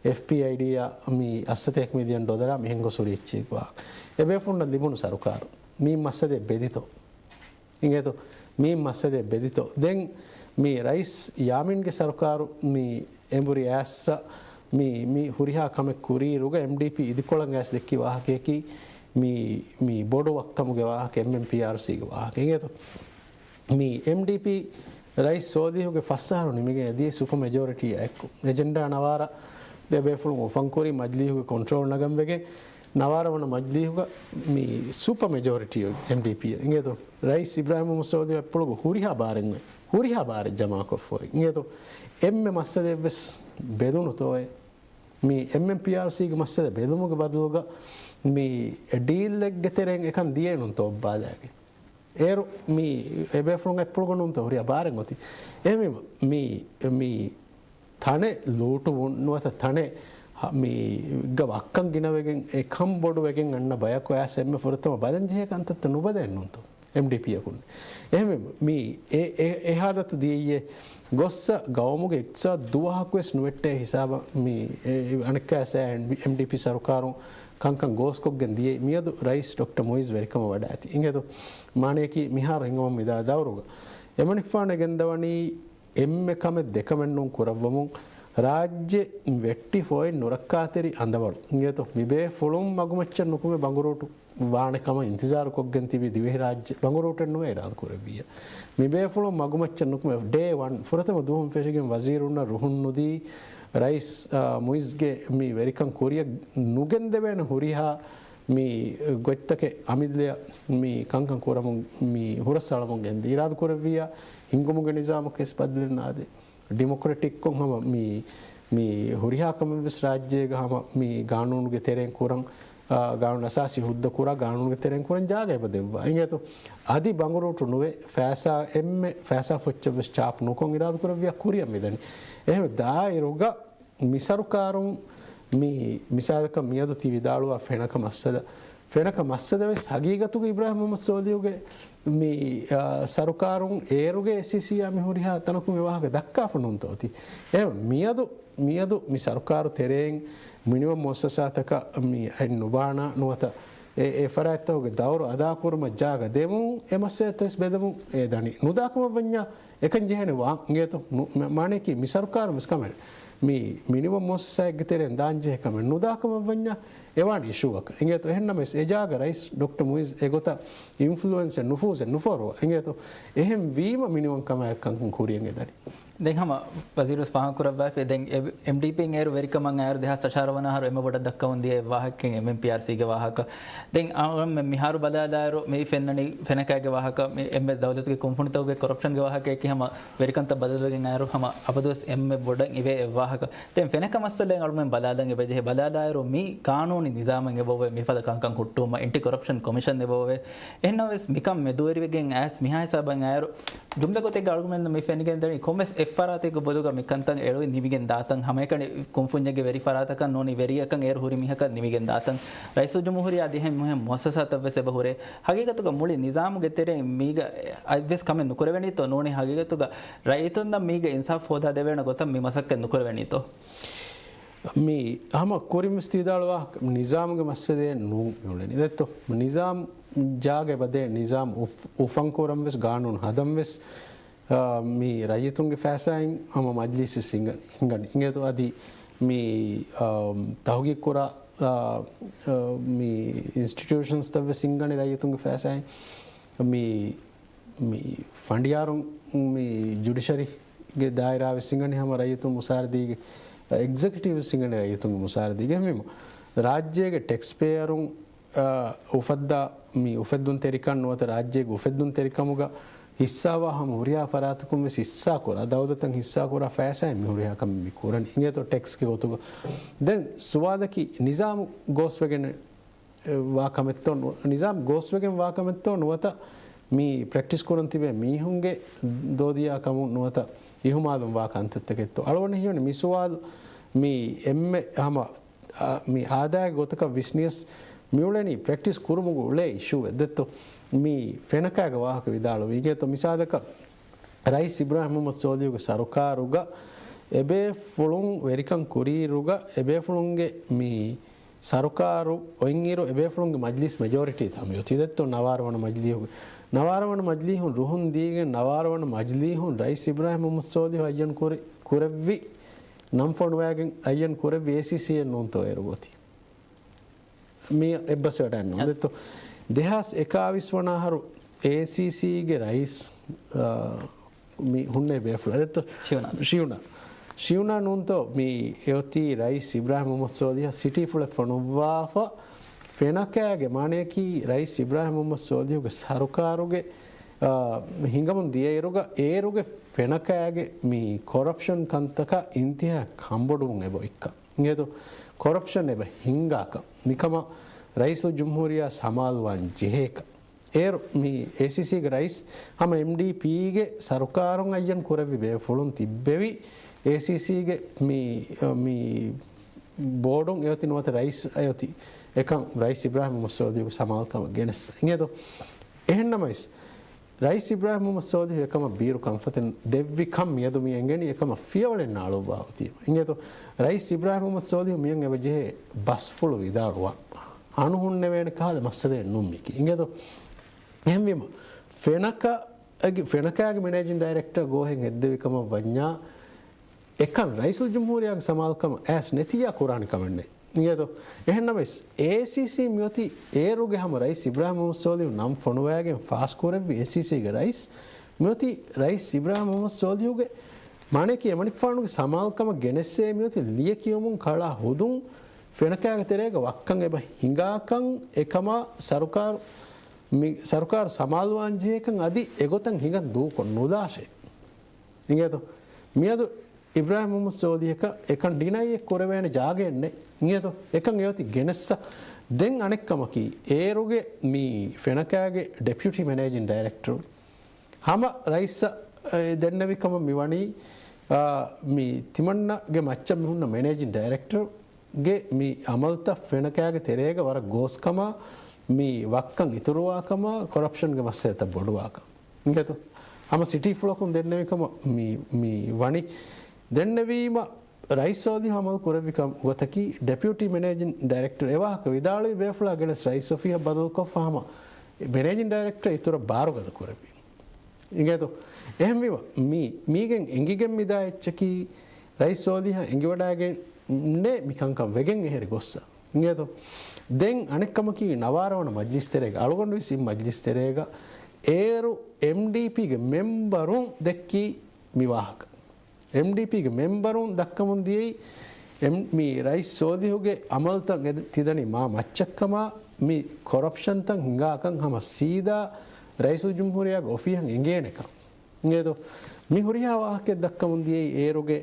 އެފްޕީއައިޑީއާ މި އަށްސަތޭކަ މިލިއަން ޑޮލަރާ މިހެން ގޮސް ހުރި އެއްޗެއް ވާ. އެބޭފުޅުންނަށް ލިބުނު ސަރުކާރު މި މައްސަލައެއް ބެދިތޯ؟ އިނގޭތޯ؟ މި މައްސަލައެއް ބެދިތޯ؟ ދެން މި ރައީސް ޔާމީންގެ ސަރުކާރު މި އެނބުރި އައިސް މި، މި ހުރިހާ ކަމެއް ކުރިއިރުގަ އެމްޑީޕީ އިދިކޮޅަށް އައިސް ދެއްކި ވާހަކަޔަކީ މި، މި ބޮޑު ވައްކަމުގެ ވާހަކަ އެމްއެމްޕީއާރްސީގެ ވާހަކަ. އިނގޭތޯ؟ މި އެމްޑީޕީ ރައީސް ސޯލިހުގެ ފަސް އަހަރު ނިމިގެން އެދިޔަ ސުޕަ މެޖޯރިޓީއާ އެއްކޮށް، އެޖެންޑާ ނަވާރަ ދެބޭފުޅުން އުފަންކުރި މަޖިލީހުގެ ކޮންޓްރޯލް ނަގަން ވެގެން ނަވާރަ ވަނަ މަޖިލީހުގަ މި ސުޕަ މެޖޯރިޓީ އެމްޑީޕީ އިނގޭތޯ. ރައީސް އިބްރާހިމް މުހައްމަދު ސޯލިހު އެއްޕުޅުގަ ހުރިހާ ބާރެއް، ހުރިހާ ބާރެއް ޖަމާކޮށްފައި އިނގޭތޯ. އެންމެ މައްސަލައެއްވެސް ބެލުނުތޯއޭ. މި އެމްއެމްޕީއާރުސީގެ މައްސަލަ ބެލުމުގެ ބަދަލުގަ މި ޑީލްއެއްގެ ތެރެއިން އެކަން ދިޔޭނުންތޯ އޮއްބާލާގެ. އޭރު މި އެބޭފުޅުން އެއްޕުޅުގަ ނޫންތޯ ހުރިހާ ބާރެއް އޮތީ. އެހެންވީމަ މި، މި ތަނެއް ލޫޓުވުން ނުވަތަ ތަނެއް ހަ-، މި ގަ ވައްކަން ގިނަވެގެން އެކަން ބޮޑުވެގެން އަންނަ ބަޔަކު އައިސް އެންމެ ފުރަތަމަ ބަލަން ޖެހޭ ކަންތައްތައް ނުބަލައެއް ނޫންތޯ. އެމްޑީޕީއަކުން. އެހެންވީމަ މި އެ، އެ، އެ ހާލަތު ދިޔައީ ގޮއްސަ ގައުމުގެ އިޤްތިޞާދު ދުވަހަކުވެސް ނުވެއްޓޭ ހިސާބަށް މި އެ، އަނެއްކާ އެމްޑީޕީ ސަރުކާރުން ކަންކަން ގޯސްކޮށްގެން ދިޔައީ. މިއަދު ރައީސް ޑޮކްޓަރ މުއިޒް ވެރިކަމަށް ވަޑައިގަތީ. އިނގޭތޯ މާނަޔަކީ މިހާރު ހިނގަމުން މިދާ ދައުރުގަ އެމަނިކުފާނު އެ ގެންދަވަނީ އެންމެ ކަމެއް ދެކަމެއްނޫން ކުރައްވަމުން ރާއްޖެ ވެއްޓިފައި ނުރައްކާތެރި އަނދަވަޅު. އިނގޭތޯ މިބޭފުޅުން މަގުމައްޗަށް ނުކުމެ ބަނގުރޫޓު ވާނެ ކަމަށް އިންތިޒާރު ކޮށްގެން ތިބި ދިވެހިރާއްޖެ ބަނގުރޫޓެއް ނުވެ އިރާދަ ކުރެއްވިއްޔާ. މިބޭފުޅުން މަގުމައްޗަށް ނުކުމެ ޑޭ ވަން ފުރަތަމަ ދުވަހުން ފެށިގެން ވަޒީރުންނަށް ރުހުން ނުދީ، ރައީސް، އާ، މުއިޒްގެ މި ވެރިކަން ކުރިއަށް ނުގެންދެވޭނެ ހުރިހާ މި ގޮތްތަކެއް އަމިއްލައަށް މި ކަންކަން ކުރަމުން މި ހުރަސްއަޅަމުން ގެންދި އިރާދަ ކުރެއްވިއްޔާ، ހިންގުމުގެ ނިޒާމަކަށް ވެސް ބަދަލެއް ނާދޭ. ޑިމޮކްރެޓިކްކޮށް ހަމަ މި، މި ހުރިހާ ކަމެއްވެސް ރާއްޖޭގަ ހަމަ މި ގާނޫނުގެ ތެރެއިން ކުރަން، އާ، ގާނޫނު އަސާސީ ހުއްދަ ކުރާ، ގާނޫނުގެ ތެރެއިން ކުރަން ޖާގަ އެބަ ދެއްވާ. އިނގޭތޯ އަދި ބަނގުރޫޓު ނުވެ، ފައިސާ އެންމެ ފައިސާ ފޮއްޗެއްވެސް ޗާޕް ނުކޮށް އިރާދަ ކުރެއްވިއްޔާ ކުރިއަށް މިދަނީ. އެހެން ދާއިރުގަ މި ސަރުކާރުން މި މިސާލަކަށް މިއަދު ތި ވިދާޅުވާ ފެނަކަ މައްސަލަ، ފެނަކަ މައްސަލަވެސް ހަގީގަތުގަ އިބްރާހިމް މުހައްމަދު ސޯލިހުގެ މި، އާ، ސަރުކާރުން އޭރުގެ އޭސީސީއާ މި ހުރިހާ ތަނަކުން މި ވާހަކަ ދައްކާފަ ނޫންތޯ އޮތީ. އެ މިއަދު، މިއަދު މި ސަރުކާރު ތެރެއިން މިނިވަން މުއައްސަސާތަކަށް މި އަތް ނުބާނާ ނުވަތަ އެ، އެ ފަރާތްތަކުގެ ދައުރު އަދާކުރުމަށް ޖާގަ ދެމުން އެ މައްސަލަތައް ވެސް ބެލެމުން އެ ދަނީ. ނުދާކަމަށްވަންޏާ އެކަން ޖެހޭނެ ވާން އިނގޭތޯ؟ ނު-، މަ-، މާނަޔަކީ މި ސަރުކާރުން ވެސް ކަމެއް މި މިނިވަން މުއައްސަސާއެއްގެ ތެރެއިން ދާން ޖެހޭ ކަމެއް ނުދާކަމަށްވަންޏާ އެ ވާނީ އިޝޫއަކަށް އިނގޭތޯ؟ އެހެންނަމަވެސް އެ ޖާގަ ރައީސް ޑޮކްޓަރ މުއިޒް އެގޮތަށް އިންފްލުއެންސެއް ނުފޫޒެއް ނުފޯރުވާ އިނގޭތޯ؟ އެހެން ވީމަ މިނިވަން ކަމާއެކު ކަންކަން ކުރިއަށް އެދަނީ. ދެން ހަމަ ވަޒީރުވެސް ފާހަގަކުރައްވާފި. ދެން އެ-، އެމްޑީޕީން އޭރު ވެރިކަމަށް އައިރު ދެހާސް އަށާރަ ވަނަ އަހަރު އެންމެ ބޮޑަށް ދައްކަމުން ދިޔަ އެއް ވާހަކައެއް އެމްއެމްޕީއާރްސީގެ ވާހަކަ. ދެން އަޅުގަނޑުމެން މިހާރު ބަލާލާއިރު މި ފެންނަނީ ފެނަކާގެ ވާހަކަ، މި އެންމެ ދައުލަތުގެ ކުންފުނިތަކުގެ ކޮރަޕްޝަންގެ ވާހަކައަކީ ހަމަ ވެރިކަންތައް ބަދަލުވެގެން އައިރު ހަމަ އަބަދުވެސް އެންމެ ބޮޑަށް އިވޭ އެއް ވާހަކަ. ދެން ފެނަކަ މައްސަލައެއް އަޅުމެން ބަލާލަން އެބަޖެހޭ. ބަލާލާއިރު މި ގާނޫނީ ނިޒާމެއް އެބައޮވޭ މިފަދަ ކަންކަން ހުއްޓުވުމަށް އެންޓި ކޮރަޕްޝަން ކޮމިޝަން އެބައޮވޭ. އެހެންނަމަވެސް މިކަން މެދުވެރިވެގެން އައިސް މިހާ ހިސާބަށް އައިރު ޖުމްލަ ގޮތެއްގަ އަޅުގަނޑުމެން މި ފެނިގެންދަނީ ކޮންމެސް އެއްފަރާތެއްގެ ބޮލުގަ މި ކަންތައް އެޅުވި ނިމިގެން ދާތަން. ހަމައެކަނި ކުންފުންޏެއްގެ ވެރިފަރާތަކަށް ނޫނީ ވެރިއަކަށް އޭރު ހުރި މީހަކަށް ނިމިގެން ދާތަން. ރައީސުލްޖުމްހޫރިއްޔާ އަދި އެހެން މިހެން މުއައްސަސާތައްވެސް އެބަ ހުރޭ. ހަގީގަތުގަ މުޅި ނިޒާމުގެ ތެރެއިން މީގަ އަތްވެސް ކަމެއް ނުކުރެވެނީތޯ؟ ނޫނީ ހަގީގަތުގަ ރައްޔިތުންނަށް މީގަ އިންސާފް ހޯދާދެވޭނެ ގޮތަށް މި މަސައްކަތް ނުކުރެވެނީތޯ؟ މި ހަމަ ކުރިންވެސް ތި ވިދާޅުވާ ނިޒާމުގެ މައްސަލައެއް ނޫން މިއުޅެނީ. ދެއްތޯ؟ ނިޒާމް ޖާގަ އެބަދޭ، ނިޒާމް އުފް-، އުފަންކުރަންވެސް، ގާނޫނު ހަދަންވެސް، އާ، މި ރައްޔިތުންގެ ފައިސާއިން ހަމަ މަޖްލީސްވެސް ހިނގަން-، ހިނގަނީ. އިނގޭތޯ؟ އަދި މި، އާ، ތަހުގީގު ކުރާ، އާ، އާ، މި އިންސްޓިޓިއުޝަންސްތައްވެސް ހިނގަނީ ރައްޔިތުންގެ ފައިސާއިން. މި މި ފަނޑިޔާރުން މި ޖުޑިޝަރީގެ ދާއިރާވެސް ހިނގަނީ ހަމަ ރައްޔިތުން މުސާރަދީގެ، އެގްޒެކެޓިވްސް ހިނގަނީ ރައްޔިތުންގެ މުސާރަދީގެ. އެހެންވީމަ، ރާއްޖޭގެ ޓެކްސް ޕޭޔަރުން، އާ، އުފައްދާ މި އުފެއްދުންތެރިކަން ނުވަތަ ރާއްޖޭގެ އުފެއްދުންތެރިކަމުގަ ހިއްސާވާ ހަމަ ހުރިހާ ފަރާތަކުން ވެސް ހިއްސާކުރާ، ދައުލަތަށް ހިއްސާކުރާ ފައިސާއިން މި ހުރިހާ ކަމެއް މި ކުރަނީ. އިނގޭތޯ ޓެކްސްގެ ގޮތުގަ. ދެން ސުވާލަކީ ނިޒާމު ގޯސްވެގެން ވާ ކަމެއްތޯ ނު-، ނިޒާމް ގޯސްވެގެން ވާ ކަމެއްތޯ ނުވަތަ މި ޕްރެކްޓިސް ކުރަން ތިބޭ މީހުންގެ ދޯދިޔާ ކަމުން ނުވަތަ އިހުމާލުން ވާ ކަންތައްތަކެއްތޯ؟ އަޅުގަނޑަށް ހީވަނީ މި ސުވާލު މި އެންމެ ހަމަ، އާ، މި އާދައިގެ ގޮތަކަށް ވިސްނިޔަސް މިއުޅެނީ ޕްރެކްޓިސް ކުރުމުގެ އުޅޭ އިޝޫއެއް ދެއްތޯ؟ މި ފެނަކާގެ ވާހަކަ ވިދާޅުވީ. އިނގޭތޯ މިސާލަކަށް ރައީސް އިބްރާހިމް މުހައްމަދު ސޯލިހުގެ ސަރުކާރުގަ އެބޭފުޅުން ވެރިކަން ކުރިއިރުގަ އެބޭފުޅުންގެ މި ސަރުކާރު އޮތްއިރު އެބޭފުޅުންގެ މަޖްލިސް މެޖޯރިޓީ ތަމި އޮތީ ދެއްތޯ ނަވާރަ ވަނަ މަޖްލީހުގެ. ނަވާރަ ވަނަ މަޖްލީހުން ރުހުން ދީގެން ނަވާރަ ވަނަ މަޖްލީހުން ރައީސް އިބްރާހިމް މުހައްމަދު ސޯލިހު އައްޔަން ކުރި، ކުރެއްވި ނަން ފޮނުވައިގެން އައްޔަން ކުރެއްވި އޭސީސީއެއް ނޫންތޯ އޭރު އޮތީ؟ މި އެއްބަސްވެ ވަޑައިގަންނަވާ. އަ. ދެއްތޯ؟ ދެހާސް އެކާވީސް ވަނަ އަހަރު އޭސީސީގެ ރައީސް، އާ، މި ހުންނެވި ބޭފުޅާ ދެއްތޯ؟ ޝިޔުނާ. ޝިޔުނާ. ޝިޔުނާ ނޫންތޯ މި އެއޮތީ ރައީސް އިބްރާހިމް މުހައްމަދު ސޯލިހަށް ސިޓީފުޅެއް ފޮނުއްވާފަ، ފެނަކައިގެ މާނަޔަކީ ރައީސް އިބްރާހިމް މުހައްމަދު ސޯލިހުގެ ސަރުކާރުގެ، އާ، ހިނގަމުން ދިޔައިރުގަ އޭރުގެ ފެނަކައިގެ މި ކޮރަޕްޝަން ކަންތަކަށް އިންތިހާ ކަންބޮޑުވުން އެބަ އޮތްކަން. އިނގޭތޯ؟ ކޮރަޕްޝަން އެބަ ހިނގާކަން. މިކަމަށް ރައީސުލްޖުމްހޫރިއްޔާ ސަމާލުވާން ޖެހޭކަން. އޭރު މި އޭސީސީގެ ރައީސް ހަމަ އެމްޑީޕީގެ ސަރުކާރުން އައްޔަން ކުރެއްވި ބޭފުޅުން ތިއްބެވި، އޭސީސީގެ މި، މި ބޯޑުން އެއޮތި ނުވަތަ ރައީސް އެއޮތި އެކަން ރައީސް އިބްރާހިމް މުހައްމަދު ސޯލިހުގެ ސަމާލުކަމަށް ގެނެއްސަ. އިނގޭތޯ؟ އެހެންނަމަވެސް، ރައީސް އިބްރާހިމް މުހައްމަދު ސޯލިހު އެކަމަށް ބީރު ކަންފަތެއް ދެއްވި ކަން މިއަދު މި އެނގެނީ އެކަމަށް ފިޔަވަޅެއް ނާޅުއްވާ އޮތީމަ. އިނގޭތޯ؟ ރައީސް އިބްރާހިމް މުހައްމަދު ސޯލިހު މިއަން އެބަ ޖެހޭ ބަސްފުޅު ވިދާޅުވާ. ހަނު ހުންނެވޭނެ ކަހަލަ މައްސަލައެއް ނޫން މީކީ. އިނގޭތޯ؟ އެހެންވީމަ، ފެނަކަ، އަގި، ފެނަކާގެ މެނޭޖިން ޑައިރެކްޓަރ ގޯހެއް ހެއްދެވި ކަމަށް ވަންޏާ، އެކަން ރައީސުލްޖުމްހޫރިއްޔާގެ ސަމާލުކަމަށް އައިސް ނެތިއްޔާ ކުރާނެ ކަމެއް ނެތް. އިނގޭތޯ؟ އެހެންނަމަވެސް، އޭސީސީ މިއޮތީ އޭރުގެ ހަމަ ރައީސް އިބްރާހިމް މުހައްމަދު ސޯލިހު ނަން ފޮނުވައިގެން ފާސްކުރެއްވި އޭސީސީގެ ރައީސް މިއޮތީ ރައީސް އިބްރާހިމް މުހައްމަދު ސޯލިހުގެ މާނަޔަކީ އެމަނިކުފާނުގެ ސަމާލުކަމަށް ގެނެއްސޭ މިއޮތީ ލިޔެކިޔުމުން ކަޅާ ހުދުން ފެނަކާގެ ތެރޭގަ ވައްކަން އެބަ ހިނގާކަން އެކަމާ ސަރުކާރު މި ސަރުކާރު ސަމާލުވާން ޖެހޭކަން އަދި އެގޮތަށް ހިނގަން ދޫކޮށް ނުލާށޭ. އިނގޭތޯ؟ މިއަދު އިބްރާހިމް މުހައްމަދު ސޯލިހަކަށް އެކަން ޑިނައިއެއް ކުރެވޭނެ ޖާގައެއް ނެތް. އިނގޭތޯ؟ އެކަން އެއޮތީ ގެނެއްސަ. ދެން އަނެއްކަމަކީ، އޭރުގެ މި ފެނަކާގެ ޑެޕިއުޓީ މެނޭޖިން ޑައިރެކްޓަރު ހަމަ ރައީސަށް ދެންނެވި ކަމަށް މިވަނީ، އާ، މި ތިމަންނަގެ މައްޗަށް މި ހުންނަ މެނޭޖިން ޑައިރެކްޓަރު ގެ މި އަމަލުތައް ފެނަކާގެ ތެރޭގަ ވަރަށް ގޯސްކަމާ، މި ވައްކަން އިތުރުވާކަމާ، ކޮރަޕްޝަންގެ މައްސަލަތައް ބޮޑުވާކަން. އިނގޭތޯ؟ ހަމަ ސިޓީފުޅަކުން ދެންނެވި ކަމަށް މި، މި ވަނީ. ދެންނެވީމަ، ރައީސް ސޯލިހު އަމަލު ކުރެއްވި ކަމަށް ގޮތަކީ، ޑެޕިއުޓީ މެނޭޖިން ޑައިރެކްޓަރު އެވާހަކަ ވިދާޅުވި ބޭފުޅާ ގެނެސް ރައީސް އޮފީހަށް ބަދަލުކޮށްފަ ހަމަ މެނޭޖިން ޑައިރެކްޓަރ އިތުރަށް ބާރުގަދަ ކުރެއްވި. އިނގޭތޯ؟ އެހެންވީމަ، މީ، މީގެން އެނގިގެން މިދާ އެއްޗަކީ، ރައީސް ސޯލިހަށް އެނގިވަޑައިގެން ނޭ މި ކަންކަން ވެގެން އެހެރި ގޮއްސަ. އިނގޭތޯ؟ ދެން އަނެއްކަމަކީ، ނަވާރަ ވަނަ މަޖްލިސް ތެރޭގަ، އަޅުގަނޑު ވެސް އިން މަޖްލިސް ތެރޭގަ، އޭރު އެމްޑީޕީގެ މެމްބަރުން ދެއްކީ މި ވާހަކަ. އެމްޑީޕީގެ މެމްބަރުން ދައްކަމުން ދިޔައީ، އެމް-، މި ރައީސް ސޯލިހުގެ އަމަލުތައް އެ-، ތިދަނީ މާ މައްޗަށްކަމާ، މި ކޮރަޕްޝަންތައް ހިނގާކަން ހަމަ ސީދާ ރައީސުލްޖުމްހޫރިއްޔާގެ އޮފީހަށް އެނގޭނެކަން. އިނގޭތޯ؟ މި ހުރިހާ ވާހަކައެއް ދައްކަމުން ދިޔައީ އޭރުގެ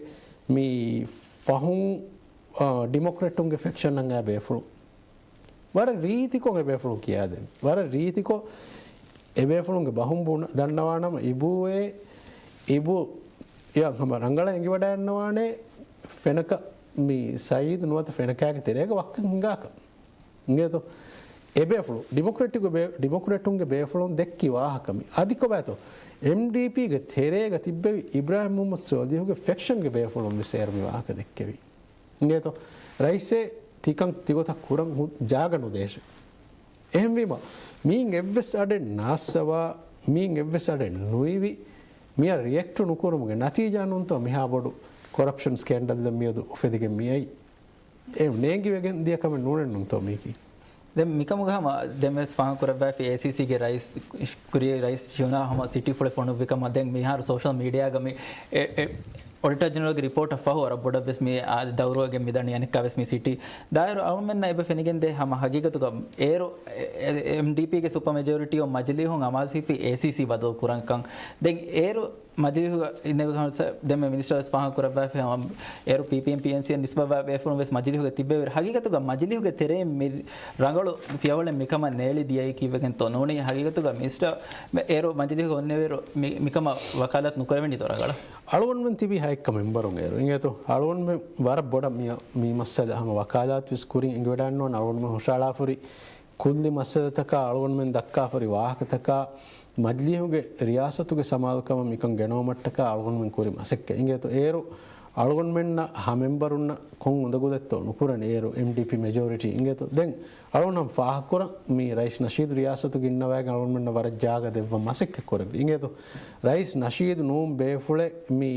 މި ފަހުން، އާ، ޑިމޮކްރެޓުންގެ ފެކްޝަން އަނގާ ބޭފުޅުން. ވަރަށް ރީތިކޮށް އެބޭފުޅުން ކިޔާދެން. ވަރަށް ރީތިކޮށް އެބޭފުޅުންގެ ބަހުން ބުނ-، ދަންނަވާނަމަ، އިބޫއޭ، އިބޫ އެޔަށް ހަމަ ރަނގަޅަށް އެނގިވަޑައިގަންނަވާނެ ފެނަކަ މި ސައީދު ނުވަތަ ފެނަކާގެ ތެރޭގަ ވައްކަން ހިނގާކަން. އިނގޭތޯ؟ އެބޭފުޅު، ޑިމޮކްރެޓުގެ ބޭ-، ޑިމޮކްރެޓުންގެ ބޭފުޅުން ދެއްކި ވާހަކަ މި. އަދި ކޮބާތޯ؟ އެމްޑީޕީގެ ތެރޭގަ ތިއްބެވި އިބްރާހިމް މުހައްމަދު ސޯލިހުގެ ފެކްޝަންގެ ބޭފުޅުން ވެސް އޭރު މި ވާހަކަ ދެއްކެވި. އިނގޭތޯ؟ ރައީސޭ ތިކަން ތިގޮތަށް ކުރަން ހު-، ޖާގަ ނުދޭށެ. އެހެންވީމަ، މީން އެއްވެސް އަޑެއް ނާއްސަވާ، މީން އެއްވެސް އަޑެއް ނުއިވި، މިއަށް ރިއެކްޓު ނުކުރުމުގެ ނަތީޖާ ނޫންތޯ މިހާ ބޮޑު ކޮރަޕްޝަން ސްކޭންޑަލް ދެން މިއަދު އުފެދިގެން މިއައީ؟ އެ ނޭނގިވެގެން ދިޔަ ކަމެއް ނޫނެއް ނޫންތޯ މީކީ؟ ދެން މިކަމުގަ ހަމަ ދެން ވެސް ފާހަގަ ކުރައްވައިފި އޭސީސީގެ ރައީސް ކުރީ ރައީސް ޝިޔުނާ ހަމަ ސިޓީފުޅެއް ފޮނުއްވި ކަމަށް. ދެން މިހާރު ސޯޝަލް މީޑިއާގަ މި އެ، އެ، އޮޑިޓަރ ޖެނެރަލްގެ ރިޕޯޓަށް ފަހު ވަރަށް ބޮޑަށް ވެސް މި އާ ދައުރުވެގެން މިދަނީ އަނެއްކާ ވެސް މި ސިޓީ. ދާއިރު އަޅުމެންނަށް އެބަ ފެނިގެންދޭ ހަމަ ހަގީގަތުގަ އޭރު އެ، އެ، އެމްޑީޕީގެ ސުޕަ މެޖޯރިޓީ އޮން މަޖިލީހުން އަމާޒު ހިފި އޭސީސީ ބަދަލު ކުރަންކަން. ދެން އޭރު މަޖިލީހުގަ އިންނެވި ކަމަށް ދެންމެ މިނިސްޓަރ ވެސް ފާހަގަ ކުރައްވާފި ހަމަ އޭރު ޕީޕީއެމް ޕީއެންސީއަށް ނިސްބަތްވާ ބޭފުޅުން ވެސް މަޖިލީހުގަ ތިއްބެވި. ހަގީގަތުގަ މަޖިލީހުގެ ތެރެއިން މި ރަނގަޅު ފިޔަވަޅެއް މިކަމަށް ނޭޅި ދިޔައީ ކީއްވެގެންތޯ ނޫނީ؟ ހަގީގަތުގަ މިނިސްޓަރ އޭރު މަޖިލީހުގަ އޮންނެވިއިރު މި، މިކަމަށް ވަކާލާތު ނުކުރެވެނީތޯ ރަނގަޅަށް؟ އަޅުގަނޑުމެން ތިބީ ހައެއްކަ މެމްބަރުން އޭރު. އިނގޭތޯ؟ އަޅުގަނޑުމެން ވަރަށް ބޮޑަށް މި، މި މައްސަލަ ހަމަ ވަކާލާތު ވެސް ކުރިން އެނގިވަޑައިންނޯން. އަޅުގަނޑުމެން ހުށަހަޅާފަ ހުރި ކުއްލި މައްސަލަތަކާ، އަޅުގަނޑުމެން ދައްކާފަ ހުރި ވާހަކަތަކާ، މަޖިލީހުގެ ރިޔާސަތުގެ ސަމާލުކަމަށް މިކަން ގެނައުމަށްޓަކާ އަޅުގަނޑުމެން ކުރި މަސައްކަތް. އިނގޭތޯ؟ އޭރު އަޅުގަނޑުމެންނަށް ހަ މެމްބަރުންނަށް ކޮން އުނދަގުލެއްތޯ ނުކުރަނީ އޭރު އެމްޑީޕީ މެޖޯރިޓީ. އިނގޭތޯ؟ ދެން އަޅުގަނޑު ހަމަ ފާހަގަކުރަން މި ރައީސް ނަޝީދު ރިޔާސަތުގަ އިންނަވައިގެން އަޅުގަނޑުމެންނަށް ވަރަށް ޖާގަ ދެއްވަން މަސައްކަތް ކުރެއްވި. އިނގޭތޯ؟ ރައީސް ނަޝީދު ނޫން ބޭފުޅެއް މި،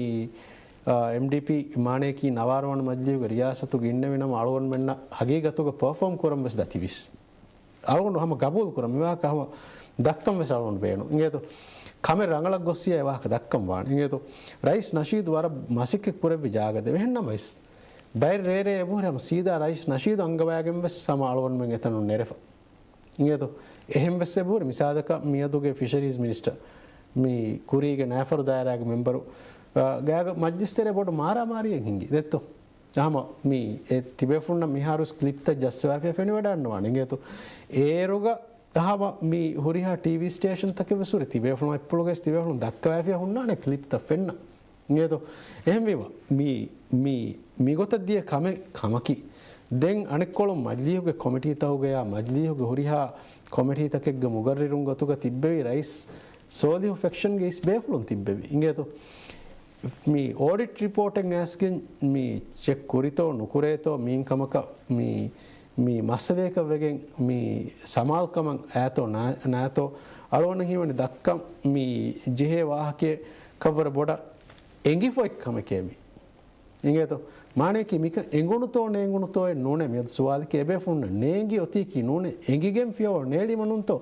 އާ، އެމްޑީޕީ މާނަޔަކީ ނަވާރަ ވަނަ މަޖިލީހުގެ ރިޔާސަތުގަ އިންނެވި ނަމަ އަޅުގަނޑުމެންނަށް ހަގީގަތުގަ ޕަރފޯމް ކުރަން ވެސް ދަތިވީސް. އަޅުގަނޑު ހަމަ ގަބޫލު ކުރަން މިވާހަކަ ހަމަ ދައްކަން ވެސް އަޅުގަނޑު ބޭނުން. އިނގޭތޯ؟ ކަމެއް ރަނގަޅަށް ގޮއްސިޔާ އެ ވާހަކަ ދައްކަން ވާނެ. އިނގޭތޯ؟ ރައީސް ނަޝީދު ވަރަށް މަސައްކަތް ކުރެއްވި ޖާގަ ދެ. އެހެންނަމަވެސް، ބައެއް ރޭރޭ އެބަހުރި ހަމަ ސީދާ ރައީސް ނަޝީދު އަންގަވައިގެން ވެސް ހަމަ އަޅުގަނޑުމެން އެތަނުން ނެރެފަ. އިނގޭތޯ؟ އެހެން ވެސް އެބަހުރި. މިސާލަކަށް މިއަދުގެ ފިޝަރީޒް މިނިސްޓަރ މި ކުރީގެ ނައިފަރު ދާއިރާގެ މެމްބަރު، އާ، ގާގަ މަޖްލިސް ތެރޭ ބޮޑު މާރާމާރީއެއް ހިނގި ދެއްތޯ. ހަމަ މި އެ ތިބޭފުޅުންނަށް މިހާރު ކްލިޕްތައް ޖައްސަވާފިޔާ ފެނިވަޑައިންނަވާނެ އިނގޭތޯ. އޭރުގަ ހަމަ މި ހުރިހާ ޓީވީ ސްޓޭޝަންތަކެއް ވެސް ހުރި ތިބޭފުޅުން އެއްޕުޅުގައި ތިބޭފުޅުން ދައްކަވާފިޔާ ހުންނާނެ ކްލިޕްތައް ފެންނަ. އިނގޭތޯ؟ އެހެންވީމަ، މި، މި، މިގޮތަށް ދިޔަ ކަމެއް ކަމަކީ. ދެން އަނެއްކޮޅުން މަޖްލީހުގެ ކޮމިޓީތަކުގަޔާ މަޖްލީހުގެ ހުރިހާ ކޮމިޓީތަކެއްގެ މުގައްރިރުން ގޮތުގަ ތިއްބެވި ރައީސް ސޯލިހު ފެކްޝަންގެ އިސް ބޭފުޅުން ތިއްބެވި. އިނގޭތޯ؟ މި އޯޑިޓް ރިޕޯޓެއް އައިސްގެން މި ޗެކް ކުރިތޯ ނުކުރޭތޯ މިއިން ކަމަކަށް މި، މި މައްސަލަޔަކަށް ވެގެން މި ސަމާލުކަމަށް އައިތޯ ނާ-، ނާތޯ އަޅުގަނޑަށް ހީވަނީ ދައްކަން މި ޖެހޭ ވާހަކައެއް ކަށްވަރަށް ބޮޑަށް އެނގިފައި ކަމެކޭ މި. އިނގޭތޯ؟ މާނަޔަކީ މިކަން އެނގުނުތޯ ނޭނގުނުތޯއޭ ނޫނޭ މިއަދު ސުވާލަކީ އެބޭފުޅުންނަށް ނޭނގި އޮތީކީ ނޫނޭ. އެނގިގެން ފިޔަވަޅު ނޭޅީމަ ނޫންތޯ؟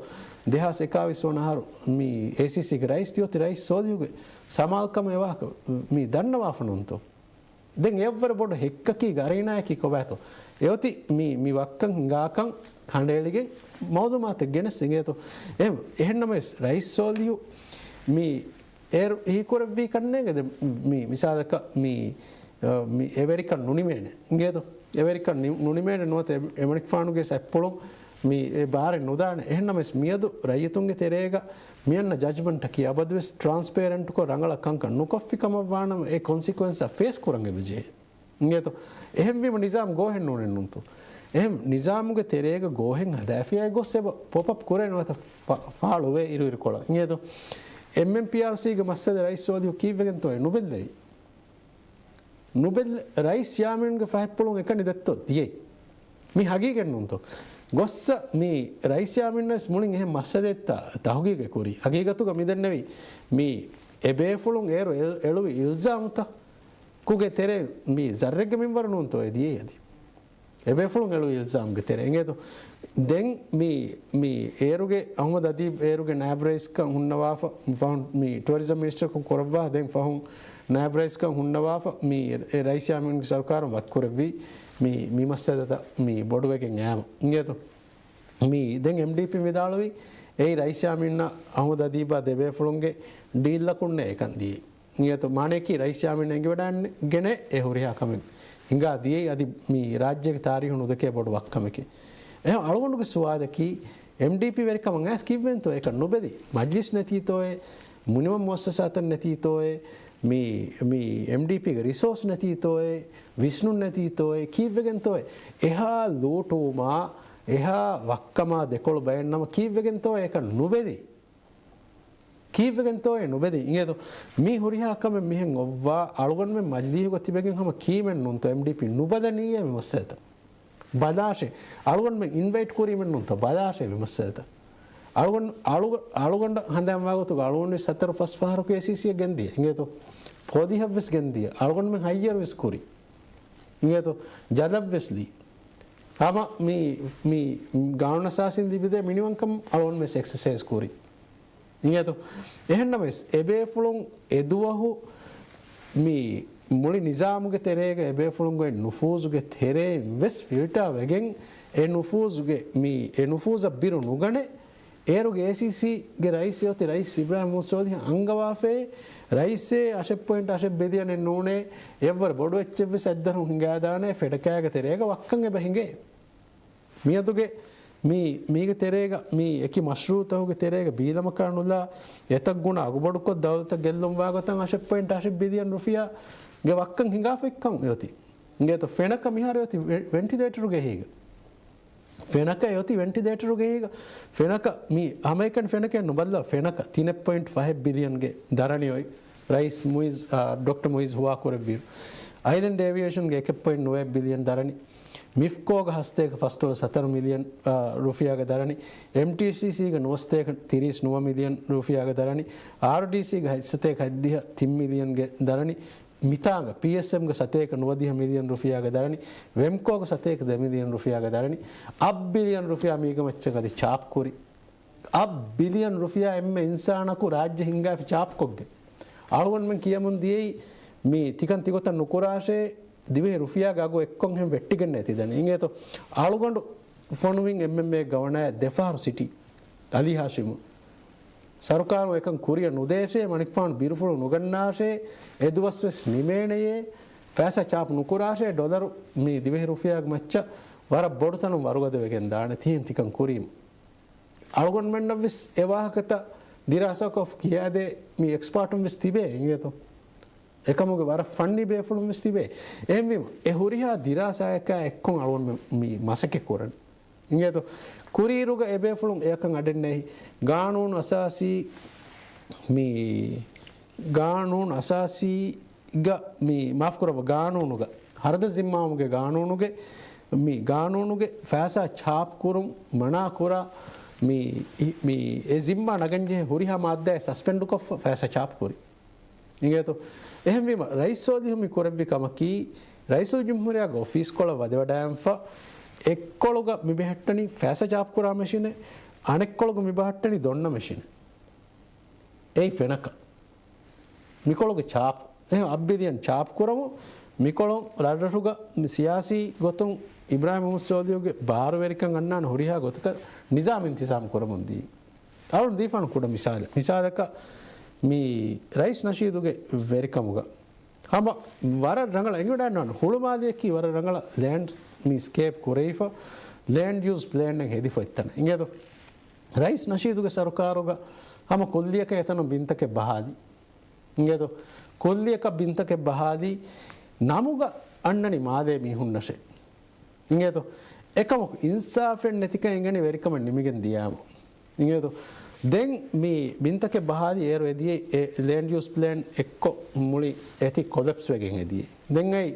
ދެހާސް އެކާވީސް ވަނަ އަހަރު މި އޭސީސީގެ ރައީސް ތިއޮތި ރައީސް ސޯލިހުގެ ސަމާލުކަމެއް އެވާހަކަ މި ދަންނަވާފަ ނޫންތޯ؟ ދެން އެއަށްވުރެ ބޮޑު ހެއްކަކީ ގަރީނާއަކީ ކޮބާތޯ؟ އެއޮތީ މި، މި ވައްކަން ހިނގާކަން ކަނޑައެޅިގެން މައުލޫމާތެއް ގެނެސް އިނގޭތޯ؟ އެހެން، އެހެންނަމަވެސް ރައީސް ސޯލިހު މި އޭރު ހީކުރެއްވީ ކަންނޭނގެ ދެ-، މި މިސާލަކަށް މި، މި އެވެރިކަން ނުނިމޭނެ އިނގޭތޯ؟ އެވެރިކަން ނި-، ނުނިމޭނެ ނުވަތަ އެ-، އެމަނިކުފާނުގެ ސައްޕުޅުން މި އެ ބާރެއް ނުދާނެ. އެހެންނަމަވެސް މިއަދު ރައްޔިތުންގެ ތެރޭގަ މިއަންނަ ޖަޖްމަންޓަކީ އަބަދުވެސް ޓްރާންސްޕޭރެންޓްކޮށް ރަނގަޅަށް ކަންކަން ނުކޮށްފި ކަމަށްވާނަމަ އެ ކޮންސިކުއެންސާ ފޭސް ކުރަން އެބަޖެހޭ. އިނގޭތޯ؟ އެހެންވީމަ ނިޒާމް ގޯހެއް ނޫނެއް ނޫންތޯ؟ އެހެން ނިޒާމުގެ ތެރޭގަ ގޯހެއް ހަދާފިޔާ ގޮސް އެބަ ޕޮޕް އަޕް ކުރޭ ނުވަތަ ފާ-، ފާޅުވޭ އިރުއިރުކޮޅަށް. އިނގޭތޯ؟ އެމްއެމްޕީއާރްސީގެ މައްސަލަ ރައީސް ސޯލިހު ކީއްވެގެންތޯއޭ ނުބެއްލެވި؟ ނުބެއްލެ-، ރައީސް ޔާމީންގެ ފަހަތްޕުޅުން އެކަނި ދެއްތޯ ދިޔައީ؟ މި ހަގީގަތް ނޫންތޯ؟ ގޮއްސަ މި ރައީސް ޔާމީން ވެސް މުޅިން އެހެން މައްސަލައެއްތަ ތަހުގީގެއް ކުރީ. ހަގީގަތުގަ މި ދެންނެވީ މި އެބޭފުޅުން އޭރު އެ-، އެޅުވި އިލްޒާމުތައް ކުގެ ތެރޭ މި ޒައްރެއްގެ މިންވަރު ނޫންތޯ އެ ދިޔައީ އަދި؟ އެބޭފުޅުން އެޅުވި އިލްޒާމްގެ ތެރޭ އިނގޭތޯ؟ ދެން މި، މި އޭރުގެ އަހުމަދު އަދީބް އޭރުގެ ނާއިބް ރައީސްކަން ހުންނަވާފަ ފަހުން، މި ޓުއަރިޒަމް މިނިސްޓަރކަން ކުރައްވާ ދެން ފަހުން ނާއިބް ރައީސްކަން ހުންނަވާފަ މި އެ ރައީސް ޔާމީންގެ ސަރުކާރުން ވަކިކުރެއްވީ މި، މި މައްސަލަތައް މި ބޮޑުވެގެން އައިމަ އިނގޭތޯ؟ މި ދެން އެމްޑީޕީ ވިދާޅުވީ އެއީ ރައީސް ޔާމީންއާ އަހުމަދު އަދީބާ ދެބޭފުޅުންގެ ޑީލްއަކުންނޭ އެކަން ދިޔައީ. އިނގޭތޯ؟ މާނަޔަކީ ރައީސް ޔާމީން އެނގިވަޑައިގެންނޭ އެ ހުރިހާ ކަމެއް ހިނގާ ދިޔައީ އަދި މި ރާއްޖޭގެ ތާރީހު ނުދެކޭ ބޮޑު ވައްކަމެކޭ. އެހެން އަޅުގަނޑުގެ ސުވާލަކީ އެމްޑީޕީ ވެރިކަމަށް އައިސް ކީއްވެގެންތޯ އެކަން ނުބެލީ؟ މަޖްލިސް ނެތީތޯއޭ؟ މިނިވަން މުއައްސަސާތައް ނެތީތޯއޭ؟ މި، މި އެމްޑީޕީގެ ރިސޯސް ނެތީތޯއޭ؟ ވިސްނުން ނެތީތޯއޭ؟ ކީއްވެގެންތޯއޭ؟ އެހާ ލޫޓުވުމާ، އެހާ ވައްކަމާ ދެކޮޅު ބައެއް ނަމަ ކީއްވެގެންތޯއޭ އެކަން ނުބެލީ؟ ކީއްވެގެންތޯއޭ ނުބެލީ؟ އިނގޭތޯ؟ މި ހުރިހާ ކަމެއް މިހެން އޮއްވާ އަޅުގަނޑުމެން މަޖްލީހުގަ ތިބެގެން ހަމަ ކީމެއް ނޫންތޯ އެމްޑީޕީ ނުބަލަނީއޭ މި މައްސަލަތައް؟ ބަލާށޭ. އަޅުގަނޑުމެން އިންވައިޓް ކުރީމެއް ނޫންތޯ؟ ބަލާށޭ މި މައްސަލަތައް. އަޅުގަނޑު، އަޅުގަ-، އަޅުގަނޑަށް ހަނދާންވާ ގޮތުގަ އަޅުގަނޑު ވެސް ހަތަރު ފަސް ފަހަރަކު އޭސީސީއަށް ގެންދިޔަ. އިނގޭތޯ؟ ޕޮލިހަށް ވެސް ގެންދިޔަ. އަޅުގަނޑުމެން ހައްޔަރު ވެސް ކުރި. އިނގޭތޯ؟ ޖަލަށް ވެސް ލީ. ހަމަ މި، މި ގާނޫނަށް އަސާސީން ލިބިދޭ މިނިވަންކަން އަޅުގަނޑު ވެސް އެކްސަސައިޒް ކުރި. އިނގޭތޯ؟ އެހެންނަމަވެސް، އެބޭފުޅުން އެދުވަހު މި މުޅި ނިޒާމުގެ ތެރޭގަ އެބޭފުޅުން ގޮތް ނުފޫޒުގެ ތެރެއިން ވެސް ފިލްޓާ ވެގެން، އެ ނުފޫޒުގެ މި، އެ ނުފޫޒަށް ބިރު ނުގަނެ، އޭރުގެ އޭސީސީގެ ރައީސް އޮތީ ރައީސް އިބްރާހިމް މުހައްމަދު ސޯލިހަށް އަންގަވާފައޭ، ރައީސޭ އަށެއް ޕޮއިންޓް އަށެއް ބިލިއަނެއް ނޫނޭ، އެއްވަރު ބޮޑު އެއްޗެއް ވެސް އަތްދަށުން ހިނގާދާނޭ، ފެޑަކާގެ ތެރޭގަ ވައްކަން އެބަ ހިނގޭ. މިއަދުގެ މި، މީގެ ތެރޭގަ، މި އެކި މަޝްރޫއުތަކުގެ ތެރޭގަ ބީލަމަކާ ނުލާ، އެތައް ގުނަ އަގުބޮޑުކޮށް ދައުލަތަށް ގެއްލުންވާ ގޮތަށް އަށެއް ޕޮއިންޓް އަށެއް ބިލިއަން ރުފިޔާގެ ވައްކަން ހިނގާފައިކަން އެއޮތީ. އިނގޭތޯ؟ ފެނަކަ މިހާރު އެއޮތީ ވެ-، ވެންޓިލޭޓަރުގެ އެހީގަ. ފެނަކަ އެއޮތީ ވެންޓިލޭޓަރުގެ އެހީގަ. ފެނަކަ މި ހަމައެކަނި ފެނަކައެއް ނުބައްލަ، ފެނަކަ ތިނެއް ޕޮއިންޓް ފަހެއް ބިލިއަންގެ ދަރަނި އޮތް. ރައީސް މުއިޒް، އާ، ޑޮކްޓަރ މުއިޒް ހުވާކުރެއްވިއިރު، އައިލެންޑް އޭވިއޭޝަންގެ އެކެއް ޕޮއިންޓް ނުވައެއް ބިލިއަން ދަރަނި، މިފްކޯގެ ހަސަތޭކަ ފަސްދޮޅަސް ހަތަރު މިލިއަން، އާ، ރުފިޔާގެ ދަރަނި، އެމްޓީސީސީގެ ނުވަސަތޭކަ ތިރީސް ނުވަ މިލިއަން ރުފިޔާގެ ދަރަނި، އާރްޑީސީގެ ހަތްސަތޭކަ ހަތްދިހަ ތިން މިލިއަންގެ ދަރަނި، މިތާނގަ ޕީއެސްއެމްގެ ސަތޭކަ ނުވަދިހަ މިލިއަން ރުފިޔާގެ ދަރަނި، ވެމްކޯގެ ސަތޭކަ ދެ މިލިއަން ރުފިޔާގެ ދަރަނި، އަށް ބިލިއަން ރުފިޔާ މީގެ މައްޗަށް އަދި ޗާޕް ކުރި. އަށް ބިލިއަން ރުފިޔާ އެންމެ އިންސާނަކު ރާއްޖެ ހިންގާފި ޗާޕްކޮށްގެން. އަޅުގަނޑުމެން ކިޔަމުން ދިޔައީ މި ތިކަން ތިގޮތަށް ނުކުރާށޭ، ދިވެހި ރުފިޔާގެ އަގު އެއްކޮށް ހެން ވެއްޓިގެންނޭ ތިދަނީ. އިނގޭތޯ؟ އަޅުގަނޑު ފޮނުވިން އެމްއެމްއޭ ގަވަނައަށް ދެފަހަރު ސިޓީ އަލީ ހާޝިމު. ސަރުކާރުން އެކަން ކުރިއަށް ނުދޭށޭ، މަނިކުފާނު ބިރުފުޅު ނުގަންނާށޭ، އެ ދުވަސްވެސް ނިމޭނެޔޭ، ފައިސާ ޗާޕު ނުކުރާށޭ، ޑޮލަރު މި ދިވެހި ރުފިޔާގެ މައްޗަށް ވަރަށް ބޮޑު ތަނުން ވަރުގަދަވެގެން ދާނެ ތިހެން ތިކަން ކުރީމު. އަޅުގަނޑުމެންނަށްވެސް އެ ވާހަކަތައް ދިރާސާކޮށް ކިޔާދޭ މި އެކްސްޕާޓުން ވެސް ތިބޭ އިނގޭތޯ. އެކަމުގެ ވަރަށް ފަންނީ ބޭފުޅުން ވެސް ތިބޭ. އެހެންވީމަ، އެ ހުރިހާ ދިރާސާއަކާ އެއްކޮށް އަޅުގަނޑު މި މަސައްކަތް ކުރަން. އިނގޭތޯ؟ ކުރިއިރުގަ އެބޭފުޅުން އެއަކަށް އަޑެއް ނެތް. ގާނޫނު އަސާސީ، މި ގާނޫނު އަސާސީގަ، މި މާފުކުރައްވާ، ގާނޫނުގަ، ހަރަދަ ޒިންމާވުމުގެ ގާނޫނުގެ، މި ގާނޫނުގެ ފައިސާ ޗާޕް ކުރުން މަނާ ކުރާ، މި، މި އެ ޒިންމާ ނަގަންޖެހޭ ހުރިހާ މާއްދާއެއް ސަސްޕެންޑުކޮށްފަ ފައިސާ ޗާޕް ކުރި. އިނގޭތޯ؟ އެހެންވީމަ، ރައީސް ސޯލިހު މި ކުރެއްވި ކަމަކީ، ރައީސުލްޖުމްހޫރިއްޔާގެ އޮފީސްކޮޅަށް ވަދެވަޑައިގެންފަ، އެއްކޮޅުގަ މި ބެހެއްޓަނީ ފައިސާ ޗާޕް ކުރާ މެޝިނެއް، އަނެއްކޮޅުގަ މި ބަހައްޓަނީ ދޮންނަ މެޝިނެއް. އެއީ ފެނަކަ. މިކޮޅުގެ ޗާޕް، އެހެން އަށް ބިލިއަން ޗާޕް ކުރަމުން، މިކޮޅުން ރަށްރަށުގަ މި ސިޔާސީ ގޮތުން އިބްރާހިމް މުހައްމަދު ސޯލިހުގެ ބާރުވެރިކަން އަންނާނެ ހުރިހާ ގޮތަކަށް ނިޒާމް އިންތިޒާމް ކުރަމުން ދީ. އަޅުން ދީފާނު ކުޑަ މިސާލެއް. މިސާލަކަށް މި ރައީސް ނަޝީދުގެ ވެރިކަމުގަ ހަމަ ވަރަށް ރަނގަޅަށް އެނގިވަޑައިގަންނަވާނެ. ހުޅުމާލެއަކީ ވަރަށް ރަނގަޅަށް ލޭންޑް މި ސްކޭޕް ކުރެވިފަ، ލޭންޑް ޔޫސް ޕްލޭނެއް ހެދިފަ އޮތްތަނެއް. އިނގޭތޯ؟ ރައީސް ނަޝީދުގެ ސަރުކާރުގަ ހަމަ ކުއްލިއަކަށް އެތަނުން ބިންތަކެއް ބަހާލި. އިނގޭތޯ؟ ކުއްލިއަކަށް ބިންތަކެއް ބަހާލި ނަމުގަ އަންނަނީ މާލޭ މީހުންނަށޭ. އިނގޭތޯ؟ އެކަމަކު އިންސާފެއް ނެތިކަން އެނގެނީ ވެރިކަމެއް ނިމިގެން ދިޔާމު. އިނގޭތޯ؟ ދެން މި ބިންތަކެއް ބަހާލި އޭރު އެދިޔައީ އެ ލޭންޑް ޔޫސް ޕްލޭން އެއްކޮށް މުޅި އެތި ކޮލެޕްސް ވެގެން އެދިޔައީ. ދެން އައި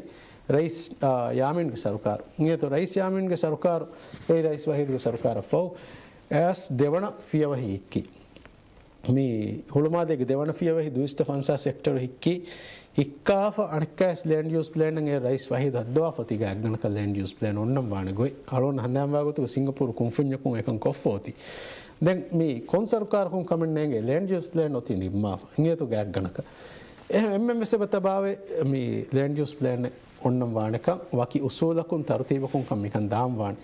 ރައީސް، އާ، ޔާމީންގެ ސަރުކާރު. އިނގޭތޯ؟ ރައީސް ޔާމީންގެ ސަރުކާރު، އެއީ ރައީސް ވަހީދުގެ ސަރުކާރަށްފަހު އައިސް ދެވަނަ ފިޔަވަހި ހިއްކި. މި ހުޅުމާލޭގެ ދެވަނަ ފިޔަވަހި ދުއިސައްތަ ފަންސާސް ހެކްޓަރު ހިއްކި، ހިއްކާފަ އަނެއްކާވެސް ލޭންޑް ޔޫސް ޕްލޭން އެ ރައީސް ވަހީދު ހައްދަވާފަ އޮތީ ގާތްގަނޑަކަށް ލޭންޑް ޔޫސް ޕްލޭން އޮންނަން ވާނެ ގޮތް. އަޅުން ހަނދާންވާ ގޮތުގަ ސިންގަޕޫރު ކުންފުންޏަކުން އެކަން ކޮށްފަ އޮތީ. ދެން މި ކޮން ސަރުކާރަކުން ކަމެއް ނޭނގޭ ލޭންޑް ޔޫސް ޕްލޭން އޮތީ ނިންމާފަ. އިނގޭތޯ ގާތްގަނޑަކަށް. އެހެން އެންމެން ވެސް އެބަ ތަބާވޭ މި ލޭންޑް ޔޫސް ޕްލޭނެއް އޮންނަން ވާނެކަން ވަކި އުސޫލަކުން ތަރުތީބަކުން ކަން މިކަން ދާން ވާނެ.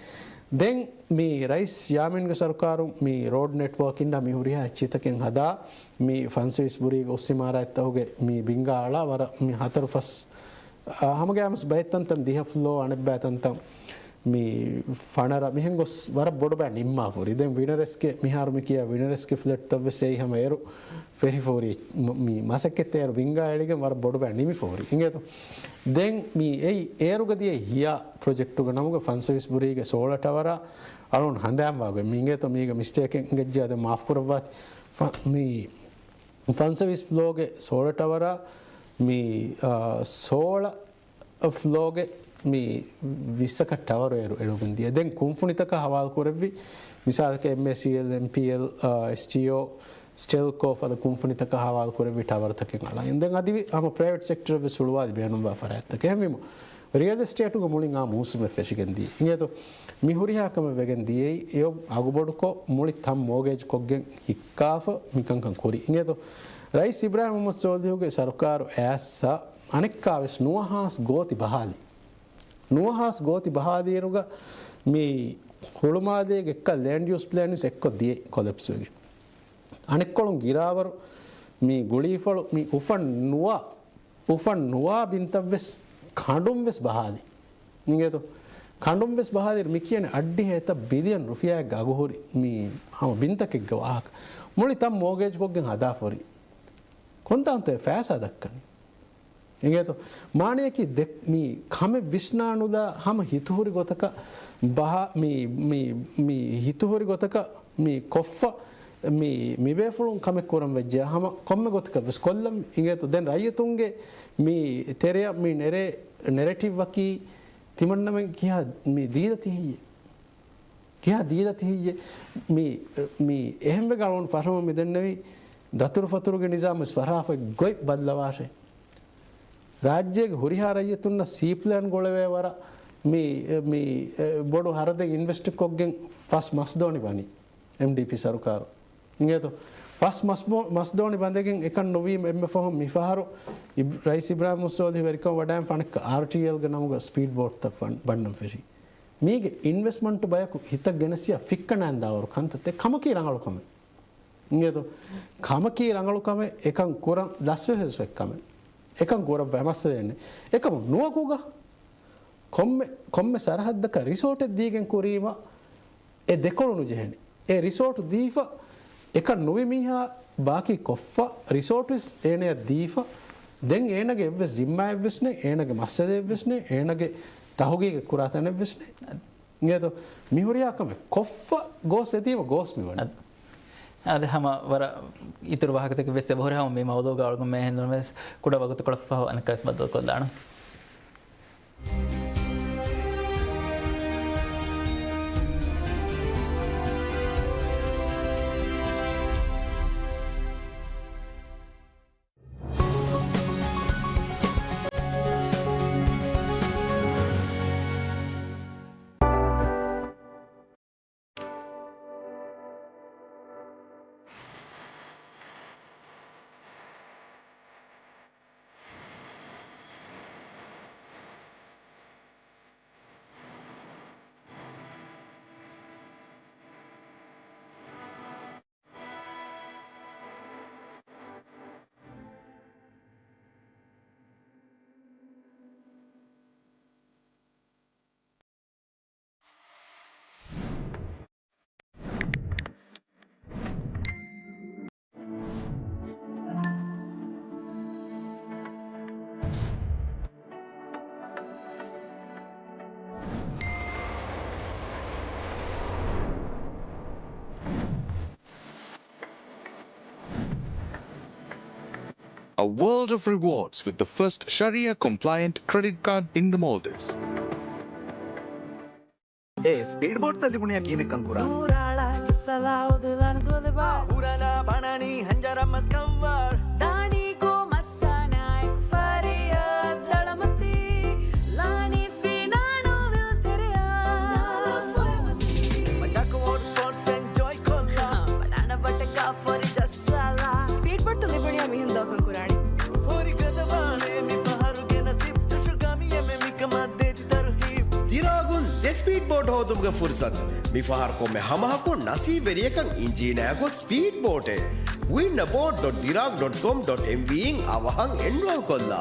ދެން މި ރައީސް ޔާމީންގެ ސަރުކާރުން މި ރޯޑް ނެޓްވޯކް އިންޑާ މި ހުރިހާ އެއްޗިތަކެއް ހަދާ، މި ފަންސަވީސް ބުރީގެ އުސް އިމާރާތްތަކުގެ މި ބިންގާ އަޅާ ވަރަށް މި ހަތަރު ފަސް، އާ، ހަމަގައިމުސް ބައެއް ތަންތަން ދިހަ ފްލޯ، އަނެއްބައި ތަންތަން މި ފަނަރަ މިހެން ގޮސް ވަރަށް ބޮޑު ބައެއް ނިންމާފަ ހުރި. ދެން ވިނަރެސްގެ މިހާރު މި ކިޔާ ވިނަރެސްގެ ފްލެޓްތައް ވެސް އެއީ ހަމަ އޭރު ފެށިފަ ހުރި. މ-، މި މަސައްކަތްތައް އޭރު ބިންގާ އެޅިގެން ވަރަށް ބޮޑު ބައެއް ނިމިފަ ހުރި. އިނގޭތޯ؟ ދެން މި އެއީ އޭރުގަ ދިޔަ ހިޔާ ޕްރޮޖެކްޓުގަ ނަމުގަ ފަންސަވީސް ބުރީގެ ސޯޅަ ޓަވަރާ އަޅުން ހަނދާންވާގޮތް. މި އިނގޭތޯ މީގަ މިސްޓޭކެއް އިނގެއްޖެ އަދި މާފް ކުރައްވާތި. ފަ-، މި ފަންސަވީސް ފްލޯގެ ސޯޅަ ޓަވަރާ މި، އާ، ސޯޅަ ފްލޯގެ މި ވިއްސަކަށް ޓަވަރު އޭރު އެޅުގެން ދިޔަ. ދެން ކުންފުނިތަކަށް ހަވާލު ކުރެއްވި، މިސާލަކަށް އެމްއޭސީއެލް، އެމްޕީއެލް، އާ، އެސްޓީއޯ، ސްޓެލްކޯ ފަދަ ކުންފުނިތަކަށް ހަވާލު ކުރެއްވި ޓަވަރުތަކެއް އަޅައިން. ދެން އަދި ހަމަ ޕްރައިވެޓް ސެކްޓަރަށް ވެސް ހުޅުވާލި ބޭނުންވާ ފަރާތްތަކެއް. އެހެންވީމަ، ރިއަލް އެސްޓޭޓުގެ މުޅިން އާ މޫސުމެއް ފެށިގެން ދިޔަ. އިނގޭތޯ؟ މި ހުރިހާ ކަމެއް ވެގެން ދިޔައީ އެއޮ އަގުބޮޑުކޮށް މުޅި ތަން މޯގޭޖް ކޮށްގެން ހިއްކާފަ މިކަންކަން ކުރި. އިނގޭތޯ؟ ރައީސް އިބްރާހިމް މުހައްމަދު ސޯލިހުގެ ސަރުކާރު އައިސް އަނެއްކާވެސް ނުވަހާސް ގޯތި ބަހާލި. ނުވަހާސް ގޯތި ބަހާލިއިރުގަ މި ހުޅުމާލޭގެ އެއްކަ ލޭންޑް ޔޫސް ޕްލޭން ވެސް އެއްކޮށް ދިޔައީ ކޮލެޕްސް ވެގެން. އަނެއްކޮޅުން ގިރާވަރު މި ގުޅީފަޅު މި އުފަން ނުވާ، އުފަން ނުވާ ބިންތައް ވެސް ކަނޑުން ވެސް ބަހާލި. އިނގޭތޯ؟ ކަނޑުން ވެސް ބަހާލިއިރު މި ކިޔަނީ އައްޑިހަ އެތައް ބިލިއަން ރުފިޔާއެއްގެ އަގުހުރި މި ހަމަ ބިންތަކެއްގެ ވާހަކަ. މުޅި ތަން މޯގޭޖް ކޮށްގެން ހަދާފަ ހުރި. ކޮންތާންތޯ އެ ފައިސާ ދައްކަނީ؟ އިނގޭތޯ؟ މާނަޔަކީ ދެ-، މި ކަމެއް ވިސްނާނުލާ ހަމަ ހިތުހުރި ގޮތަކަށް ބަހާ، މި، މި، މި ހިތުހުރި ގޮތަކަށް މި ކޮށްފަ، މި، މި ބޭފުޅުން ކަމެއް ކުރަން ވެއްޖެ ހަމަ ކޮންމެ ގޮތަކަށް ވެސް ކޮށްލަން. އިނގޭތޯ؟ ދެން ރައްޔިތުންގެ މި ތެރެއަށް މި ނެރޭ ނެރެޓިވްއަކީ ތިމަންނަމެން ކިހާ މި ދީލަތި ހިއްޔެއް؟ ކިހާ ދީލަތި ހިއްޔެއް؟ މި، މި އެހެންވެގެން އަޅުން ފަށަމަ މިދެންނެވި ދަތުރުފަތުރުގެ ނިޒާމް ވެސް ފަށާފަ ގޮތް ބައްލަވާށޭ. ރާއްޖޭގެ ހުރިހާ ރައްޔިތުންނަށް ސީޕްލޭން ގުޅެވޭ ވަރަށް މި، މި، އެ، ބޮޑު ހަރަދެއް އިންވެސްޓް ކޮށްގެން ފަސް މަސް ދޯނި ބަނީ އެމްޑީޕީ ސަރުކާރު. އިނގޭތޯ؟ ފަސް މަސް ބޯ-، މަސް ދޯނި ބަނދެގެން އެކަން ނުވީމަ އެންމެ ފަހުން މިފަހަރު އިބް-، ރައީސް އިބްރާހިމް މުހައްމަދު ސޯލިހު ވެރިކަމަށް ވަޑައިގެންފަ އަނެއްކާ އާރްޓީއެލްގެ ނަމުގަ ސްޕީޑް ބޯޓްތައް ފަން-، ބަންނަން ފެށި. މީގެ އިންވެސްޓްމަންޓު ބަޔަކު ހިތަށް ގެނެސްޔާ ފިއްކަން ނާންދާވަރު ކަންތައްތައް ކަމަކީ ރަނގަޅު ކަމެއް. އިނގޭތޯ؟ ކަމަކީ ރަނގަޅު ކަމެއް، އެކަން ކުރަން ލަސްވެފަސް ކަމެއް. އެކަން ކުރައްވާ މައްސަލައެއް ނެތް. އެކަމު ނުވަކުގަ ކޮންމެ، ކޮންމެ ސަރަހައްދަކަށް ރިސޯޓެއް ދީގެން ކުރީމަ އެ ދެކޮޅު ނުޖެހެނީ. އެ ރިސޯޓު ދީފަ އެކަން ނުވި މީހާ ބާކީ ކޮށްފަ، ރިސޯޓުވެސް އޭނަޔަށް ދީފަ، ދެން އޭނަގެ އެއްވެސް ޒިންމާއެއްވެސް ނެތް، އޭނަގެ މައްސަލައެއްވެސް ނެތް، އޭނަގެ ތަހުގީގެއް ކުރާ ތަނެއްވެސް ނެތް. އިނގޭތޯ؟ މިހުރިހާ ކަމެއް ކޮށްފަ ގޯސް އެދީމަ ގޯސް މިވަނީ. އަދި، އަދި ހަމަ ވަރަށް އިތުރު ވާހަކަތަކެއް ވެސް އެބަހުރި ހަމަ މި މައުޟޫގަ އަޅުގަނޑުމެން އެހެންނަމަވެސް ކުޑަ ވަގުތުކޮޅަށް ފަހު އަނެއްކާވެސް ބައްދަލުކޮށްލާނަން. A world of rewards with the first Sharia-compliant credit card in the Maldives. އޭ ސްޕީޑް ބޯޓްތައް ލިބުނީ ކިހިނެއްކަން ކުރާ؟ ނޫރާޅާ ޖައްސަލާ އުދުލަން ދުލިބާ. ހުރަލާ ބަނަނީ ހަންޖަރަމަސް ކަންވާ. ދާނީ ކޯ މައްސާނާއެކު ފާރިޔާ ދަޅަމަތީ. ލާނީ ފިނާނު ވިލް ތެރެޔާ. މަޖާކު ވޯޓް ސްޕޯޓްސް އެންޖޯއި ކޮށްލާ. ބަނާނަ ބަޓަކާ ފޮރި ޖައްސާލާ. ސްޕީޑް ބޯޓްތައް ލިބުނީ މިހެން ދޯކަން ކުރާނީ. ފޯރި ގަދަވާނެ މި ފަހަރުގެ ނަސީބު. ދުށު ގަމިޔަމެ މިކަމާ ދޭތި ތަރުހީބު. ދިރާގުން ދެ ސްޕީޑް ބޯޓް ހޯދުމުގެ ފުރުސަތު. މި ފަހަރު ކޮންމެ ހަމަހަކު ނަސީބުވެރިޔަކަށް އިންޖީނާއެކު ސްޕީޑް ބޯޓެއް. ވިން އަ ބޯޓް ޑޮޓް ޑިރާގް ޑޮޓް ކޮމް ޑޮޓް އެމްވީ އިން އަވަހަށް އެންރޯލް ކޮށްލާ.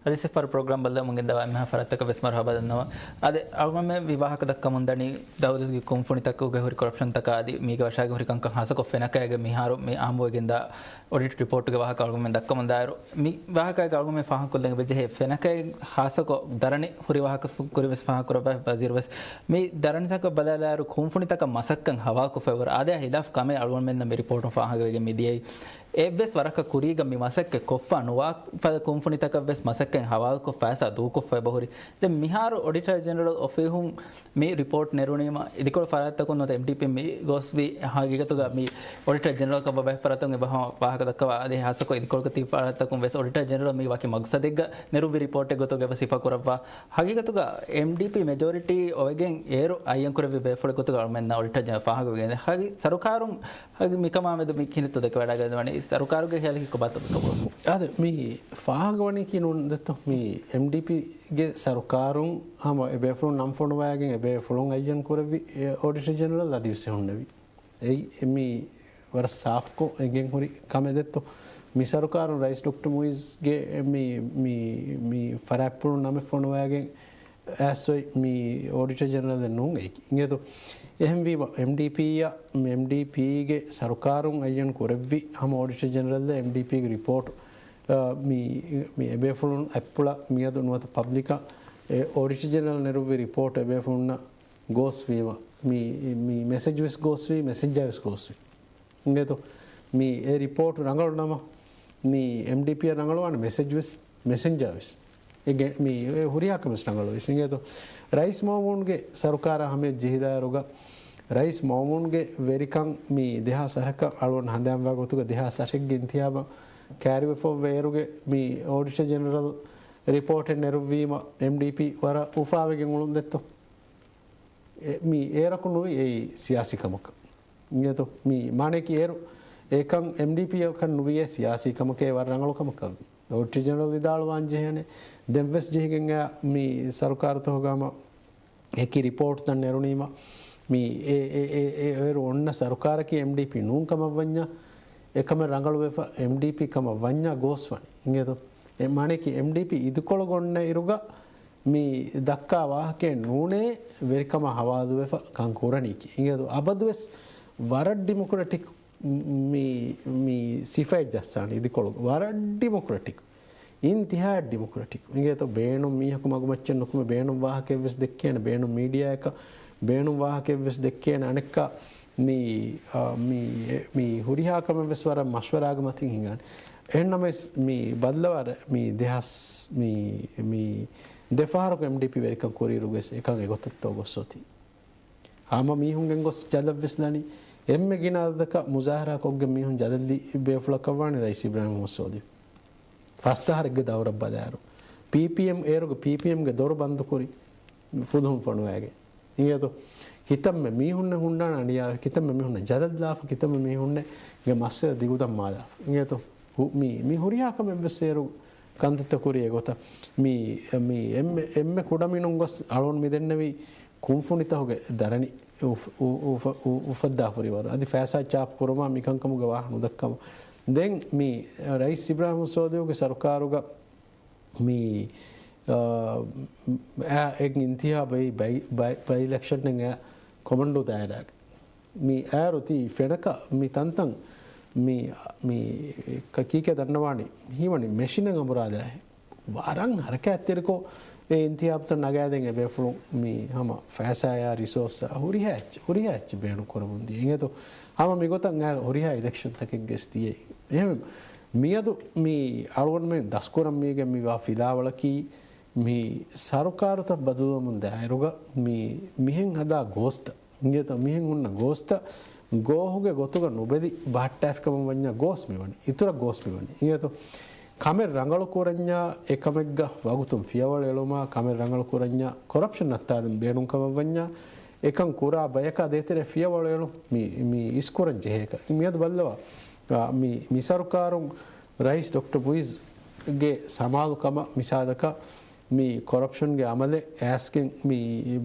އަދި ސިފަރު ޕްރޮގްރާމް ބައްލަވަމުން ގެންދަވާ އެންމެހާ ފަރާތްތަކަށް ވެސް މަރުހަބާ ދަންނަވަން. އަދި އަޅުގަނޑުމެން މި ވާހަކަ ދައްކަމުން ދަނީ ދައުލަތުގެ ކުންފުނިތަކުގެ ހުރި ކޮރަޕްޝަންތަކާ އަދި މީގެ ވަށާގެ ހުރި ކަންކަން ހާއްސަކޮށް ފެނަކައިގެ މިހާރު މި އާއްމުވެގެންދާ އޮޑިޓް ރިޕޯޓުގެ ވާހަކަ އަޅުގަނޑުމެން ދައްކަމުންދާއިރު، މި ވާހަކައިގަ އަޅުގަނޑުމެން ފާހަގަކޮށްލަން އެބަޖެހޭ ފެނަކައި ހާއްސަކޮށް ދަރަނި ހުރި ވާހަކަ ކުރިން ވެސް ފާހަގަކުރައްވާ ވަޒީރު ވެސް މި ދަރަނިތަކަށް ބަލާލާއިރު ކުންފުނިތަކަށް މަސައްކަތް ހަވާލުކޮށްފައިވަރު އާދަޔާ ހިލާފް ކަމެއް އަޅުގަނޑުމެންނަށް މި ރިޕޯޓުން ފާހަގަވެގެން މިދިޔައީ. އެއްވެސް ވަރަކަށް ކުރީގަ މި މަސައްކަތް ކޮށްފަ ނުވާ ފަދަ ކުންފުނިތަކަށް ވެސް މަސައްކަތް ހަވާލުކޮށް ފައިސާ ދޫކޮށްފަ އެބަހުރި. ދެން މިހާރު އޮޑިޓަރ ޖެނެރަލް އޮފީހުން މި ރިޕޯޓް ނެރުނީމަ، އިދިކޮޅު ފަރާތްތަކުން ނުވަތަ އެމްޑީޕީ މި ގޯސްވީ ހަގީގަތުގަ މި އޮޑިޓަރ ޖެނެރަލް ކަމަށް ބައެއް ފަރާތުން އެބަ ހަމަ ވާހަކަ ދައްކަވާ، އަދި ހާއްސަކޮށް އިދިކޮޅުގަ ތިބި ފަރާތްތަކުން ވެސް އޮޑިޓަރ ޖެނެރަލް މީ ވަކި މަގްސަދެއްގަ ނެރުއްވި ރިޕޯޓެއް ގޮތުގަ އެބަ ސިފަ ކުރައްވާ. ހަގީގަތުގަ އެމްޑީޕީ މެޖޯރިޓީ އޮވެގެން އޭރު އައްޔަން ކުރެއްވި ބޭފުޅެއް ގޮތުގަ އަޅުމެންނަށް އޮޑިޓަރ ޖެނެރަލް ފާހަގަވެގެން ހަގީ ސަރުކާރުން ހަގީ މިކަމާ މެދު މި ކިހިނެއްތޯ ދެކެވަޑައިގަންނަވަނީ؟ ސަރުކާރުގެ ހިޔާލަކީ ކޮބާތޯ ދެކެވަނީ؟ އާދެ، މި ފާހަގަވަނީކީ ނޫން ދެއްތޯ؟ މި އެމްޑީޕީގެ ސަރުކާރުން ހަމަ އެބޭފުޅުން ނަން ފޮނުވައިގެން އެބޭފުޅުން އައްޔަން ކުރެއްވި އެ އޮޑިޓަރ ޖެނެރަލް އަދިވެސް ހުންނެވި. އެއީ މި ވަރަށް ސާފްކޮށް އެނގެން ހުރި ކަމެއް ދެއްތޯ؟ މި ސަރުކާރުން ރައީސް ޑޮކްޓަރ މުއިޒްގެ މި، މި، މި ފަރާތްޕުޅުން ނަމެއް ފޮނުވައިގެން އައިސް އޮތް މި އޮޑިޓަރ ޖެނެރަލެއް ނޫން އެއީ. އިނގޭތޯ؟ އެހެންވީމަ، އެމްޑީޕީއަށް، އެމްޑީޕީގެ ސަރުކާރުން އައްޔަން ކުރެއްވި ހަމަ އޮޑިޓަރ ޖެނެރަލް އެމްޑީޕީގެ ރިޕޯޓު، އާ، މި، މި އެބޭފުޅުން އަތްޕުޅަށް މިއަދު ނުވަތަ ޕަބްލިކަށް އެ އޮޑިޓަރ ޖެނެރަލް ނެރުއްވި ރިޕޯޓު އެބޭފުޅުންނަށް ގޯސްވީމަ، މި، މި މެސެޖް ވެސް ގޯސްވީ، މެސެންޖާ ވެސް ގޯސްވީ. އިނގޭތޯ؟ މި އެ ރިޕޯޓު ރަނގަޅު ނަމަ، މި އެމްޑީޕީއަށް ރަނގަޅުވާނެ މެސެޖް ވެސް، މެސެންޖާ ވެސް. އެ ގެ-، މި އެ ހުރިހާ ކަމެއް ރަނގަޅުވެސް. އިނގޭތޯ؟ ރައީސް މައުމޫންގެ ސަރުކާރާ ހަމަޔަށް ޖެހިލާއިރުގަ، ރައީސް މައުމޫންގެ ވެރިކަން މި ދެހާސް އަށަކަށް އަޅުގަނޑު ހަނދާންވާ ގޮތުގަ، ދެހާސް އަށެއްގެ އިންތިހާބަށް ކައިރިވެފައިވޭއިރުގެ މި އޯޑިޓަ ޖެނެރަލް ރިޕޯޓެއް ނެރުއްވީމަ، އެމްޑީޕީ ވަރަށް އުފާވެގެން އުޅުން ދެއްތޯ؟ އެ-، މި އޭރަކު ނުވި އެއީ ސިޔާސީ ކަމަކަށް. އިނގޭތޯ؟ މި މާނަޔަކީ އޭރު އެކަން އެމްޑީޕީއަކަށް ނުވިޔޭ ސިޔާސީ ކަމަކޭ ވަރަށް ރަނގަޅު ކަމަކަށް އޮޑިޓަރ ޖެނެރަލް ވިދާޅުވާން ޖެހޭނެ. ދެން ވެސް ޖެހިގެން އައި މި ސަރުކާރުތަކުގަ ހަމަ އެކި ރިޕޯޓްތައް ނެރުނީމަ، މި އެ، އެ، އެ، އެ، އޭރު އޮންނަ ސަރުކާރަކީ އެމްޑީޕީ ނޫން ކަމަށް ވަންޏާ، އެކަމެއް ރަނގަޅުވެފަ އެމްޑީޕީ ކަމަށް ވަންޏާ ގޯސް ވަނީ. އިނގޭތޯ؟ އެ މާނަޔަކީ އެމްޑީޕީ އިދިކޮޅުގަ އޮންނަ އިރުގަ، މި ދައްކާ ވާހަކައެއް ނޫނޭ ވެރިކަމާ ހަވާލުވެފަ ކަން ކުރަނީކީ. އިނގޭތޯ؟ އަބަދުވެސް ވަރަށް ޑިމޮކްރެޓިކް މި، މި ސިފައެއް ޖައްސާނެ އިދިކޮޅު. ވަރަށް ޑިމޮކްރެޓިކް. އިންތިހާއަށް ޑިމޮކްރެޓިކް. އިނގޭތޯ؟ ބޭނުން މީހަކު މަގުމައްޗެއް ނުކުމެ، ބޭނުން ވާހަކައެއްވެސް ދެއްކޭނެ، ބޭނުން މީޑިއާއަކަށް ބޭނުން ވާހަކައެއްވެސް ދެއްކޭނެ. އަނެއްކާ މި، އާ، މި، މި ހުރިހާ ކަމެއްވެސް ވަރަށް މަޝްވަރާގެ މަތިން ހިނގާނެ. އެހެންނަމަވެސް މި ބައްލަވާ މި ދެހާސް މި، މި ދެ ފަހަރަކު އެމްޑީޕީ ވެރިކަން ކުރިއިރު ވެސް އެކަން އެގޮތަށްތޯ ގޮސް އޮތީ. ހަމަ މީހުން ގެންގޮސް ޖަލަށްވެސް ލަނީ. އެންމެ ގިނަ އަދަދަކަށް މުޒާހަރާ ކޮށްގެން މީހުން ޖަލަށްލި ބޭފުޅަކަށް ވާނެ ރައީސް އިބްރާހިމް މުހައްމަދު ސޯލިހު. ފަސް އަހަރެއްގެ ދައުރަށް ބަލާއިރު، ޕީޕީއެމް އޭރުގެ ޕީޕީއެމްގެ ދޮރު ބަންދުކުރި ފުލުހުން ފޮނުވައިގެން. އިނގޭތޯ؟ ކިތަންމެ މީހުންނެއް ހުންނާނެ އަނިޔާވެ، ކިތަންމެ މީހުންނަށް ޖަލަށްލާފަ، ކިތަންމެ މީހުންނެއްގެ މައްސަލަ ދިގުދަން މާލާފަ. އިނގޭތޯ؟ ހު-، މި، މި ހުރިހާ ކަމެއްވެސް އޭރު ކަންތައްތައް ކުރި އެގޮތަށް. މި، މި އެންމެ، އެންމެ ކުޑަމިނުން ގޮސް އަޅުން މި ދެންނެވީ ކުންފުނިތަކުގެ ދަރަނި އުފް-، އު-، އުފަ-، އު-، އުފައްދާފަ ހުރިވަރު. އަދި ފައިސާ ޗާޕް ކުރުމާ މިކަންކަމުގެ ވާހަކަ ނުދައްކަމު. ދެން މި ރައީސް އިބްރާހިމް ސޯލިހުގެ ސަރުކާރުގަ މި، އާ، އެ-، އެއް އިންތިހާބަށް ބައި-، ބައި-، ބައި އިލެކްޝަންއެއް އެ ކޮމަންޑޫ ދާއިރާގަ. މި އައިރު ތީ ފެނަކަ މި ތަންތަން މި، މި ކ-، ކީކޭ ދަންނަވާނީ؟ ހީވަނީ މެޝިނެއް އަނބުރާލާހެ. ވަރަށް ހަރަކާތްތެރިކޮށް އެ އިންތިހާބުތައް ނަގާދޭން އެބޭފުޅުން މި ހަމަ ފައިސާޔާ ރިސޯސްއާ ހުރިހާ އެއްޗެއް، ހުރިހާ އެއްޗެއް ބޭނުން ކުރަމުން ދިޔަ. އިނގޭތޯ؟ ހަމަ މިގޮތަށް އައި ހުރިހާ އިލެކްޝަންތަކެއްގެސް ދިޔައީ. އެހެން މިއަދު މި އަޅުގަނޑުމެން ދަސްކުރަން މީގެ މިވާ ފިލާވަޅަކީ މި ސަރުކާރުތައް ބަދަލުވަމުން ދާއިރުގަ މި މިހެން ހަދާ ގޯސްތައް، އިނގޭތޯ، މިހެން ހުންނަ ގޯސްތައް ގޯހުގެ ގޮތުގަ ނުބެލި ބަހައްޓާފިކަމަށް ވަންޏާ ގޯސް މިވަނީ، އިތުރަށް ގޯސް މިވަނީ. އިނގޭތޯ، ކަމެއް ރަނގަޅު ކުރަންޏާ އެކަމެއްގަ ވަގުތުން ފިޔަވަޅު އެޅުމާ، ކަމެއް ރަނގަޅު ކުރަންޏާ ކޮރަޕްޝަން ނައްތާލަން ބޭނުން ކަމަށް ވަންޏާ، އެކަން ކުރާ ބަޔަކާ ދޭތެރޭ ފިޔަވަޅު އެޅުން މި، މި އިސްކުރަން ޖެހޭކަށް. މިއަދު ބައްލަވާ، އާ، މި، މި ސަރުކާރުން ރައީސް ޑޮކްޓަރ މުއިޒްގެ ސަމާލުކަމަށް މިސާލަކަށް މި ކޮރަޕްޝަންގެ އަމަލެއް އައިސްގެން މި،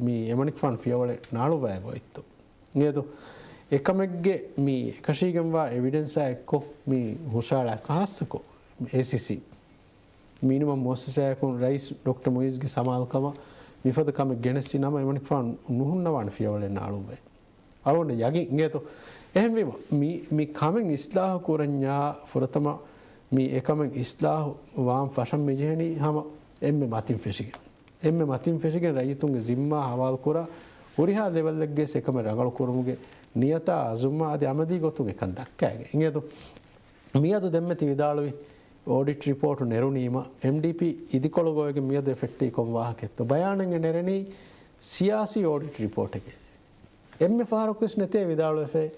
މި އެމަނިކުފާނު ފިޔަވަޅެއް ނާޅުއްވައިގަތްތޯ. އިނގޭތޯ؟ އެކަމެއްގެ މި އެކަށީގެންވާ އެވިޑެންސާ އެއްކޮށް މި ހުށައަޅާ ޚާއްޞަކޮށް އޭސީސީ މިނިމަމް މުއައްސަސާއަކުން ރައީސް ޑޮކްޓަރ މުއިޒްގެ ސަމާލުކަމަށް މިފަދަ ކަމެއް ގެނެއްސި ނަމަ އެމަނިކުފާނު ނުހުންނަވާނެ ފިޔަވަޅެއް ނާޅުއްވައި. އަޅުގަނޑަށް ޔަގީން އިނގޭތޯ. އެހެންވީމަ، މި، މި ކަމެއް އިސްލާހު ކުރަންޏާ ފުރަތަމަ މި އެކަމެއް އިސްލާހު ވާން ފަށަން މިޖެހެނީ ހަމަ އެންމެ މަތިން ފެށިގެން. އެންމެ މަތިން ފެށިގެން ރައްޔިތުންގެ ޒިންމާ ހަވާލުކުރާ ހުރިހާ ލެވެލްއެއްގެ އެކަމެއް ރަނގަޅު ކުރުމުގެ ނިޔަތާ އަޒުމާ އަދި އަމަލީ ގޮތުން އެކަން ދައްކައިގެން. އިނގޭތޯ. މިއަދު ދެންމެ ތި ވިދާޅުވި އޯޑިޓް ރިޕޯޓު ނެރުނީމަ، އެމްޑީޕީ އިދިކޮޅުގަ އޮވެގެން މިއަދު އެ ފެއްޓީ ކޮން ވާހަކައެއްތޯ؟ ބަޔާނެއް ނެރެނީ ސިޔާސީ އޯޑިޓް ރިޕޯޓެކޭ. އެންމެ ފަހަރަކުވެސް ނެތޭ ވިދާޅުވެފައި.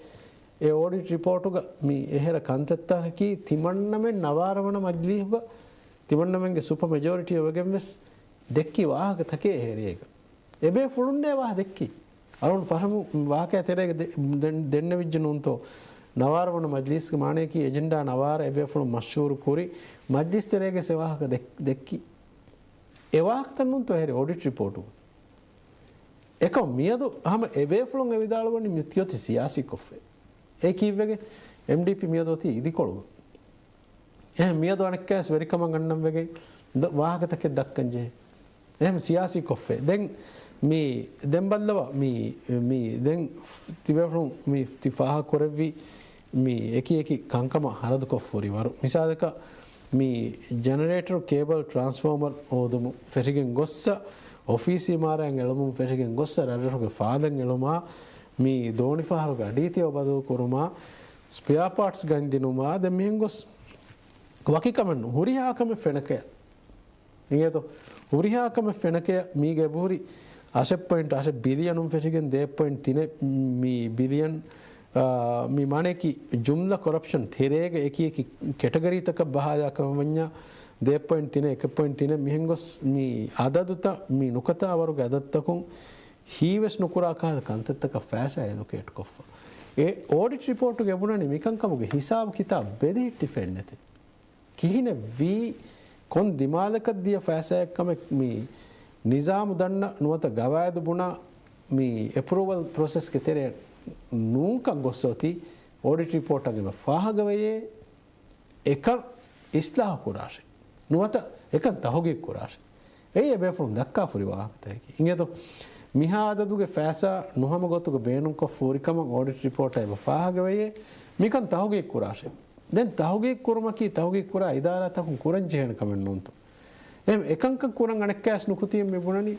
އެ އޯޑިޓް ރިޕޯޓުގަ މި އެހެރަ ކަންތައްތަކަކީ ތިމަންނަމެން ނަވާރަ ވަނަ މަޖްލީހުގަ ތިމަންނަމެންގެ ސުޕަ މެޖޯރިޓީ އޮވެގެން ވެސް ދެއްކި ވާހަކަތަކޭ އެހެރޭގަ. އެބޭފުޅުންނޭ ވާހަ ދެއްކީ. އަޅުން ފަހަމު ވާހަކަ ތެރޭގަ ދެ-، ދެން-، ދެންނެވިއްޖެ ނޫންތޯ؟ ނަވާރަ ވަނަ މަޖްލީސްގެ މާނަޔަކީ އެޖެންޑާ ނަވާރަ އެބޭފުޅުން މަޝްހޫރު ކުރި މަޖްލީސް ތެރޭގަ އެ ވާހަކަ ދެއް-، ދެއްކީ. އެ ވާހަކަތައް ނޫންތޯ އެހެރީ އޮޑިޓް ރިޕޯޓު. އެކަމް މިއަދު ހަމަ އެބޭފުޅުން އެ ވިދާޅުވަނީ މި ތިއޮތީ ސިޔާސީ ކޮށްފައި. އެ ކީއްވެގެ؟ އެމްޑީޕީ މިއަދު އޮތީ އިދިކޮޅުގަ. އެހެން މިއަދު އަނެއްކާވެސް ވެރިކަމަށް ގަންނަން ވެގެން ދ-، ވާހަކަތަކެއް ދައްކަން ޖެހޭ. އެހެން ސިޔާސީ ކޮށްފައި. ދެން މި، ދެން ބައްލަވާ މި، މި ދެން ތިބޭފުޅުން މި ތި ފާހަގަ ކުރެއްވި މި އެކި އެކި ކަންކަމަށް ހަރަދުކޮށްފަ ހުރި ވަރު. މިސާލަކަށް، މި ޖެނެރޭޓަރު ކޭބަލް ޓްރާންސްފޯމަރ ހޯދުމުން ފެށިގެން ގޮއްސަ، އޮފީސް އިމާރާތް އެޅުމުން ފެށިގެން ގޮއްސަ، ރަށްރަށުގެ ފާލަން އެޅުމާ، މި ދޯނިފަހަރުގެ އަޑީތިއަ ބަދަލު ކުރުމާ، ސްޕެއާ ޕާޓްސް ގަންދިނުމާ، ދެން މިހެން ގޮސް ވަކި ކަމެއް ނޫން. ހުރިހާ ކަމެއް ފެނަކަޔަށް. އިނގޭތޯ؟ ހުރިހާ ކަމެއް ފެނަކަޔަށް މީގެ އެބަހުރި އަށެއް ޕޮއިންޓް، އަށެއް ބިލިއަނުން ފެށިގެން ދޭއް ޕޮއިންޓް ތިނެއް މި ބިލިއަން، އާ، މި މާނަޔަކީ ޖުމްލަ ކޮރަޕްޝަން ތެރޭގަ އެކި އެކި ކެޓަގަރީތަކަށް ބަހާލާ ކަމަށް ވަންޏާ ދޭއް ޕޮއިންޓް ތިނެއް، އެކެއް ޕޮއިންޓް ތިނެއް މިހެން ގޮސް މި އަދަދުތައް، މި ނުކަތާ ވަރުގެ އަދަދުތަކުން ހީވެސް ނުކުރާ ކަހަލަ ކަންތައްތަކަށް ފައިސާ އެލޮކޭޓް ކޮށްފަ. އެ އޯޑިޓް ރިޕޯޓުގަ އެބުނަނީ މިކަންކަމުގެ ހިސާބު ކިތާބު ބެލެހެއްޓިފައެއްނެތޭ. ކިހިނެއް ވީ، ކޮން ދިމާލަކަށް ދިޔަ ފައިސާއެއްކަމެއް މި ނިޒާމު ދަންނަ ނުވަތަ ގަވާއިދު ބުނާ މި އެޕްރޫވަލް ޕްރޮސެސްގެ ތެރޭ ނޫންކަން ގޮއްސަ އޮތީ އޯޑިޓް ރިޕޯޓަށް އެބަ ފާހަގަވެޔޭ. އެކަން އިސްލާހު ކުރާށޭ. ނުވަތަ އެކަން ތަހުގީގު ކުރާށޭ. އެއީ އެބޭފުޅުން ދައްކާފަ ހުރި ވާހަކަތަކަކީ. އިނގޭތޯ؟ މިހާ އަދަދުގެ ފައިސާ ނުހަމަ ގޮތުގަ ބޭނުންކޮށްފަ ހުރިކަމަށް އޯޑިޓް ރިޕޯޓަށް އެބަ ފާހަގަވެޔޭ. މިކަން ތަހުގީގު ކުރާށޭ. ދެން ތަހުގީގު ކުރުމަކީ ތަހުގީގު ކުރާ އިދާރާތަކުން ކުރަން ޖެހޭނެ ކަމެއް ނޫންތޯ؟ އެހެން އެކަންކަން ކުރަން އަނެއްކާވެސް ނުކުތީ މި ބުނަނީ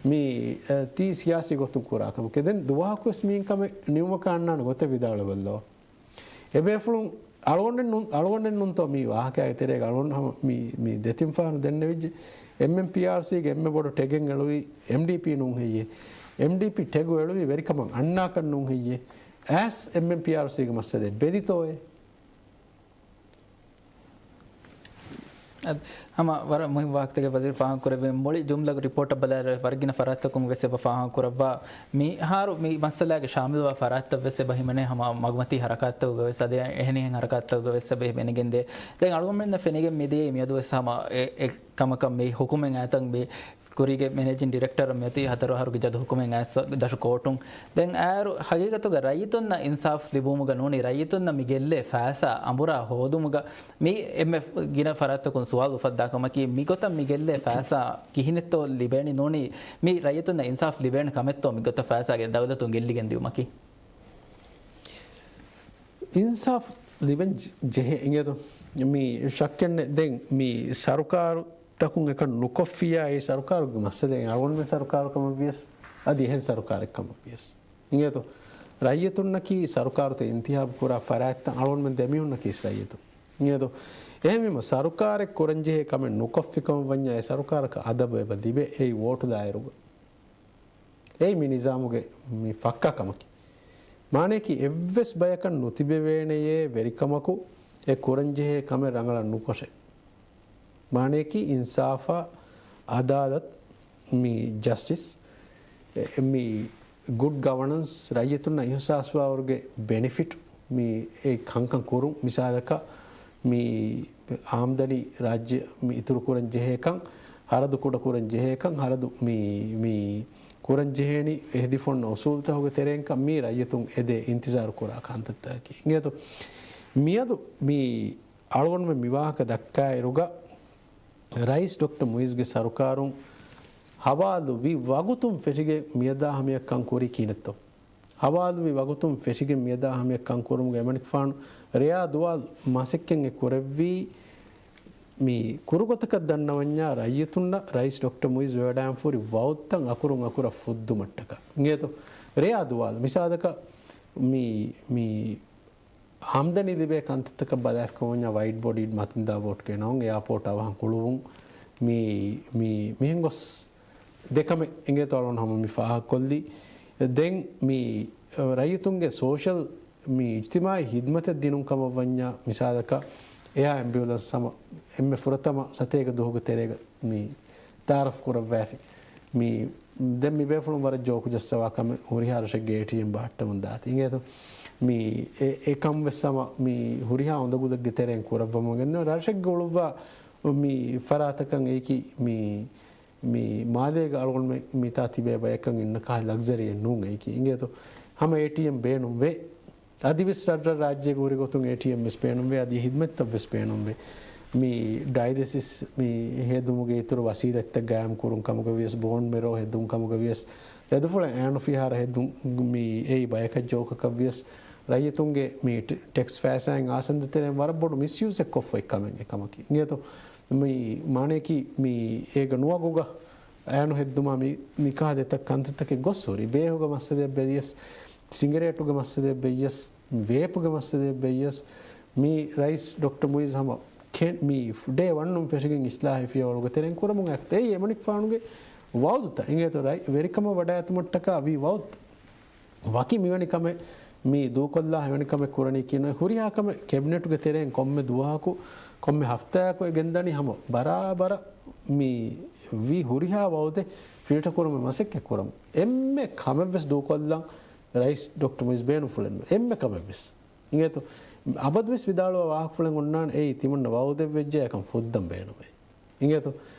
މި، އަ، ތީ ސިޔާސީ ގޮތުން ކުރާ ކަމެކޭ. ދެން ދުވަހަކުވެސް މިއިން ކަމެއް ނިމުމަކަށް އަންނާނެ ގޮތެއް ވިދާޅުވެއްލަވާ. އެބޭފުޅުން އަޅުގަނޑެއް ނޫން، އަޅުގަނޑެއް ނޫންތޯ މި ވާހަކައިގެ ތެރޭގަ އަޅުގަނޑު ހަމަ މި، މި ދެތިން ފަހަރު ދެންނެވިއްޖެ. އެމްއެމްޕީއާރްސީގެ އެންމެ ބޮޑު ޓެގެއް އެޅުވީ އެމްޑީޕީ ނޫން ހެއްޔޭ؟ އެމްޑީޕީ ޓެގު އެޅުވީ ވެރިކަމަށް އަންނާކަށް ނޫން ހެއްޔޭ؟ އައިސް އެމްއެމްޕީއާރްސީގެ މައްސަލައެއް ބެލިތޯއޭ؟ އަދި ހަމަ ވަރަށް މުހިންމު ވާހަކަތަކެއް ވަޒީރު ފާހަގަ ކުރެއްވި. މުޅި ޖުމްލަ ރިޕޯޓަށް ބަލާއިރު ވަރަށް ގިނަ ފަރާތްތަކުން ވެސް އެބަ ފާހަގަ ކުރައްވާ. މިހާރު މި މައްސަލާގެ ޝާމިލްވާ ފަރާތްތައް ވެސް އެބަ ހިމެނޭ ހަމަ މަގުމަތީ ހަރަކާތްތަކުގަ ވެސް އަދި އެހެނިހެން ހަރަކާތްތަކުގަ ވެސް އެބަ ހިމެނިގެންދޭ. ދެން އަޅުގަނޑުމެންނަށް ފެނިގެން މިދިޔައީ މިއަދު ވެސް ހަމަ އެ، އެ ކަމަކަށް މި ހުކުމެއް އައިތަން މި ކުރީގެ މެނޭޖިން ޑިރެކްޓަރ މިއޮތީ ހަތަރު އަހަރުގެ ޖަދު ހުކުމެއް އައިސް ދަށު ކޯޓުން. ދެން އާރު ހަގީގަތުގަ ރައްޔިތުންނަށް އިންސާފް ލިބުމުގަ ނޫނީ ރައްޔިތުންނަށް މި ގެއްލޭ ފައިސާ އަނބުރާ ހޯދުމުގަ މި އެންމެ ގިނަ ފަރާތްތަކުން ސުވާލު އުފައްދާ ކަމަކީ، މިގޮތަށް މި ގެއްލޭ ފައިސާ ކިހިނެއްތޯ ލިބޭނީ؟ ނޫނީ މި ރައްޔިތުންނަށް އިންސާފް ލިބޭނެ ކަމެއްތޯ މިގޮތަށް ފައިސާގެ ދައުލަތުން ގެއްލިގެން ދިއުމަކީ؟ އިންސާފް ލިބެން ޖެ-، ޖެހޭ އިނގޭތޯ؟ މި ޝައްކެއްނެއް. ދެން މި ސަރުކާރު ތަކުން އެކަން ނުކޮށްފިއްޔާ، އެ ސަރުކާރުގެ މައްސަލައެއް އަޅުގަނޑުމެން ސަރުކާރު ކަމަށް ވިޔަސް، އަދި އެހެން ސަރުކާރެއް ކަމަށް ވިޔަސް. އިނގޭތޯ؟ ރައްޔިތުންނަކީ ސަރުކާރުތައް އިންތިހާބު ކުރާ ފަރާތްތައް އަޅުގަނޑުމެން ދެމީހުންނަކީ ރައްޔިތުން. އިނގޭތޯ؟ އެހެންވީމަ ސަރުކާރެއް ކުރަންޖެހޭ ކަމެއް ނުކޮށްފި ކަމަށް ވަންޏާ، އެ ސަރުކާރަކަށް އަދަބު އެބަ ލިބޭ އެއީ ވޯޓުލާއިރުގަ. އެއީ މި ނިޒާމުގެ މި ފައްކާ ކަމަކީ. މާނަޔަކީ އެއްވެސް ބަޔަކަށް ނުތިބެވޭނެޔޭ ވެރިކަމަކު އެ ކުރަންޖެހޭ ކަމެއް ރަނގަޅަށް ނުކޮށެ. މާނަޔަކީ އިންސާފާ، އަދާލަތް، މި ޖަސްޓިސް، އެ، މި ގުޑް ގަވަނަންސް، ރައްޔިތުންނަށް އިހުސާސްވާވަރުގެ ބެނިފިޓް، މި އެ ކަންކަން ކުރުން. މިސާލަކަށް، މި އާމްދަނީ ރާއްޖެ މި އިތުރު ކުރަން ޖެހޭކަން، ހަރަދު ކުޑަ ކުރަން ޖެހޭކަން، ހަރަދު މި، މި ކުރަން ޖެހޭނީ އެ ހެދިފަ އޮންނަ އުސޫލުތަކުގެ ތެރެއިންކަން މީ ރައްޔިތުން އެދޭ އިންތިޒާރު ކުރާ ކަންތައްތަކަކީ. އިނގޭތޯ؟ މިއަދު މި އަޅުގަނޑުމެން މި ވާހަކަ ދައްކާއިރުގަ، ރައީސް ޑޮކްޓަރ މުއިޒްގެ ސަރުކާރުން ހަވާލުވި ވަގުތުން ފެށިގެން މިއަދާ ހަމަޔަށް ކަން ކުރީ ކިހިނެއްތޯ؟ ހަވާލުވި ވަގުތުން ފެށިގެން މިއަދާ ހަމަޔަށް ކަން ކުރުމުގެ އެމަނިކުފާނު ރެޔާ ދުވާލު މަސައްކަތް އެ ކުރެއްވީ، މި ކުރުގޮތަކަށް ދަންނަވަންޏާ ރައްޔިތުންނަށް ރައީސް ޑޮކްޓަރ މުއިޒް ވެވަޑައިންފުރި ވައުދުތައް އަކުރުން އަކުރަށް ފުއްދުމަށްޓަކާ. އިނގޭތޯ؟ ރެޔާ ދުވާލު މިސާލަކަށް މި، މި އާމްދަނީ ލިބޭ ކަންތައްތަކަށް ބަލާފިކަމަށް ވައިޑް ބޮޑީޑް މަތިންދާ ބޯޓްގެ ނައުން އެއާޕޯޓް އަވަހަށް ހުޅުވުން، މި، މި، މިހެން ގޮސް ދެ ކަމެއް އިނގޭތޯ އަޅުގަނޑު ހަމަ މި ފާހަގަކޮށްލީ. ދެން މި ރައްޔިތުންގެ ސޯޝަލް މި އިޖްތިމާއީ ހިދްމަތެއް ދިނުން ކަމަށް ވަންޏާ، މިސާލަކަށް އެއާ އެމްބިއުލަންސް ހަމަ އެންމެ ފުރަތަމަ ސަތޭކަ ދުވަހުގެ ތެރޭގަ މި ތައާރަފް ކުރައްވާފި. މި ދެން މި ބޭފުޅުން ވަރަށް ޖޯކު ޖައްސަވާ ކަމެއް ހުރިހާ ރަށެއްގެ އޭޓީއެމް ބަހައްޓަމުން ދާތީ. އިނގޭތޯ؟ މި އެ، އެ ކަން ވެސް ހަމަ މި ހުރިހާ އުނދަގުލެއްގެ ތެރެއިން ކުރައްވަމުން ގެންދަނީ. ރަށެއްގެ އުޅުއްވާ މި ފަރާތަކަށް އެއީކީ މި، މި މާލޭގަ އަޅުގަނޑުމެން މިތާ ތިބޭ ބަޔަކަށް އިންނަ ކަހަލަ ލަގްޒަރީއެއް ނޫން އެއީކީ. އިނގޭތޯ؟ ހަމަ އޭޓީއެމް ބޭނުން ވޭ. އަދިވެސް ރަށްރަށް ރާއްޖޭގަ ހުރި ގޮތުން އޭޓީއެމް ވެސް ބޭނުންވޭ، އަދި ހިދްމަތްތައް ވެސް ބޭނުންވޭ. މި ޑައިލިސިސް މި ހެދުމުގެ އިތުރު ވަސީލަތްތައް ގާއިމް ކުރުން ކަމުގަ ވިޔަސް، ބޯން މެރޯ ހެދުން ކަމުގަ ވިޔަސް، ލެދުފުޅަށް އައިނު ފިހާރަ ހެދުން މި އެއީ ބަޔަކަށް ޖޯކަކަށް ވިޔަސް، ރައްޔިތުންގެ މި ޓެ-، ޓެކްސް ފައިސާއިން އާސަންދަ ތެރެއިން ވަރަށް ބޮޑު މިސްޔޫޒެއް ކޮށްފައި ކަމެއް އެކަމަކީ. އިނގޭތޯ؟ މި މާނަޔަކީ މި އޭގަ ނުވަގުގަ އައިނު ހެއްދުމާ މި، މި ކަހަލަ އެތައް ކަންތައްތަކެއް ގޮސް ހުރި. ބޭހުގެ މައްސަލައެއް ބެލިޔަސް، ސިނގަރޭޓުގެ މައްސަލައެއް ބެއްޔަސް، ވޭޕުގެ މައްސަލައެއް ބެއްޔަސް، މި ރައީސް ޑޮކްޓަރ މުއިޒް ހަމަ ކެ-، މި ޑޭ ވަނުން ފެށިގެން އިސްލާހީ ފިޔަވަޅުގެ ތެރެއިން ކުރަމުން އައި އެމަނިކުފާނުގެ ވައުދުތައް އިނގޭތޯ ރައި-، ވެރިކަމަށް ވަޑައިގަތުމަށްޓަކާ ވީ ވައުދު. ވަކި މިވެނި ކަމެއް މި ދޫކޮށްލާ އެވެނި ކަމެއް ކުރަނީކީ ނޫން. ހުރިހާ ކަމެއް ކެބިނެޓުގެ ތެރެއިން ކޮންމެ ދުވަހަކު ކޮންމެ ހަފްތާއަކު އެ ގެންދަނީ ހަމަ ބަރާބަރަށް މި ވީ ހުރިހާ ވައުދެއް ފިލްޓަ ކުރުމަށް މަސައްކަތް ކުރަމުން. އެންމެ ކަމެއްވެސް ދޫކޮށްލަން ރައީސް ޑޮކްޓަރ މުއިޒް ބޭނުންފުޅެއް ނޫން. އެންމެ ކަމެއްވެސް. އިނގޭތޯ؟ އަބަދުވެސް ވިދާޅުވާ ވާހަކަފުޅެއް އޮންނާނެ އެއީ ތިމަންނަ ވައުދެއްވެއްޖެ އެކަން ފުއްދަން ބޭނުމޭ. އިނގޭތޯ؟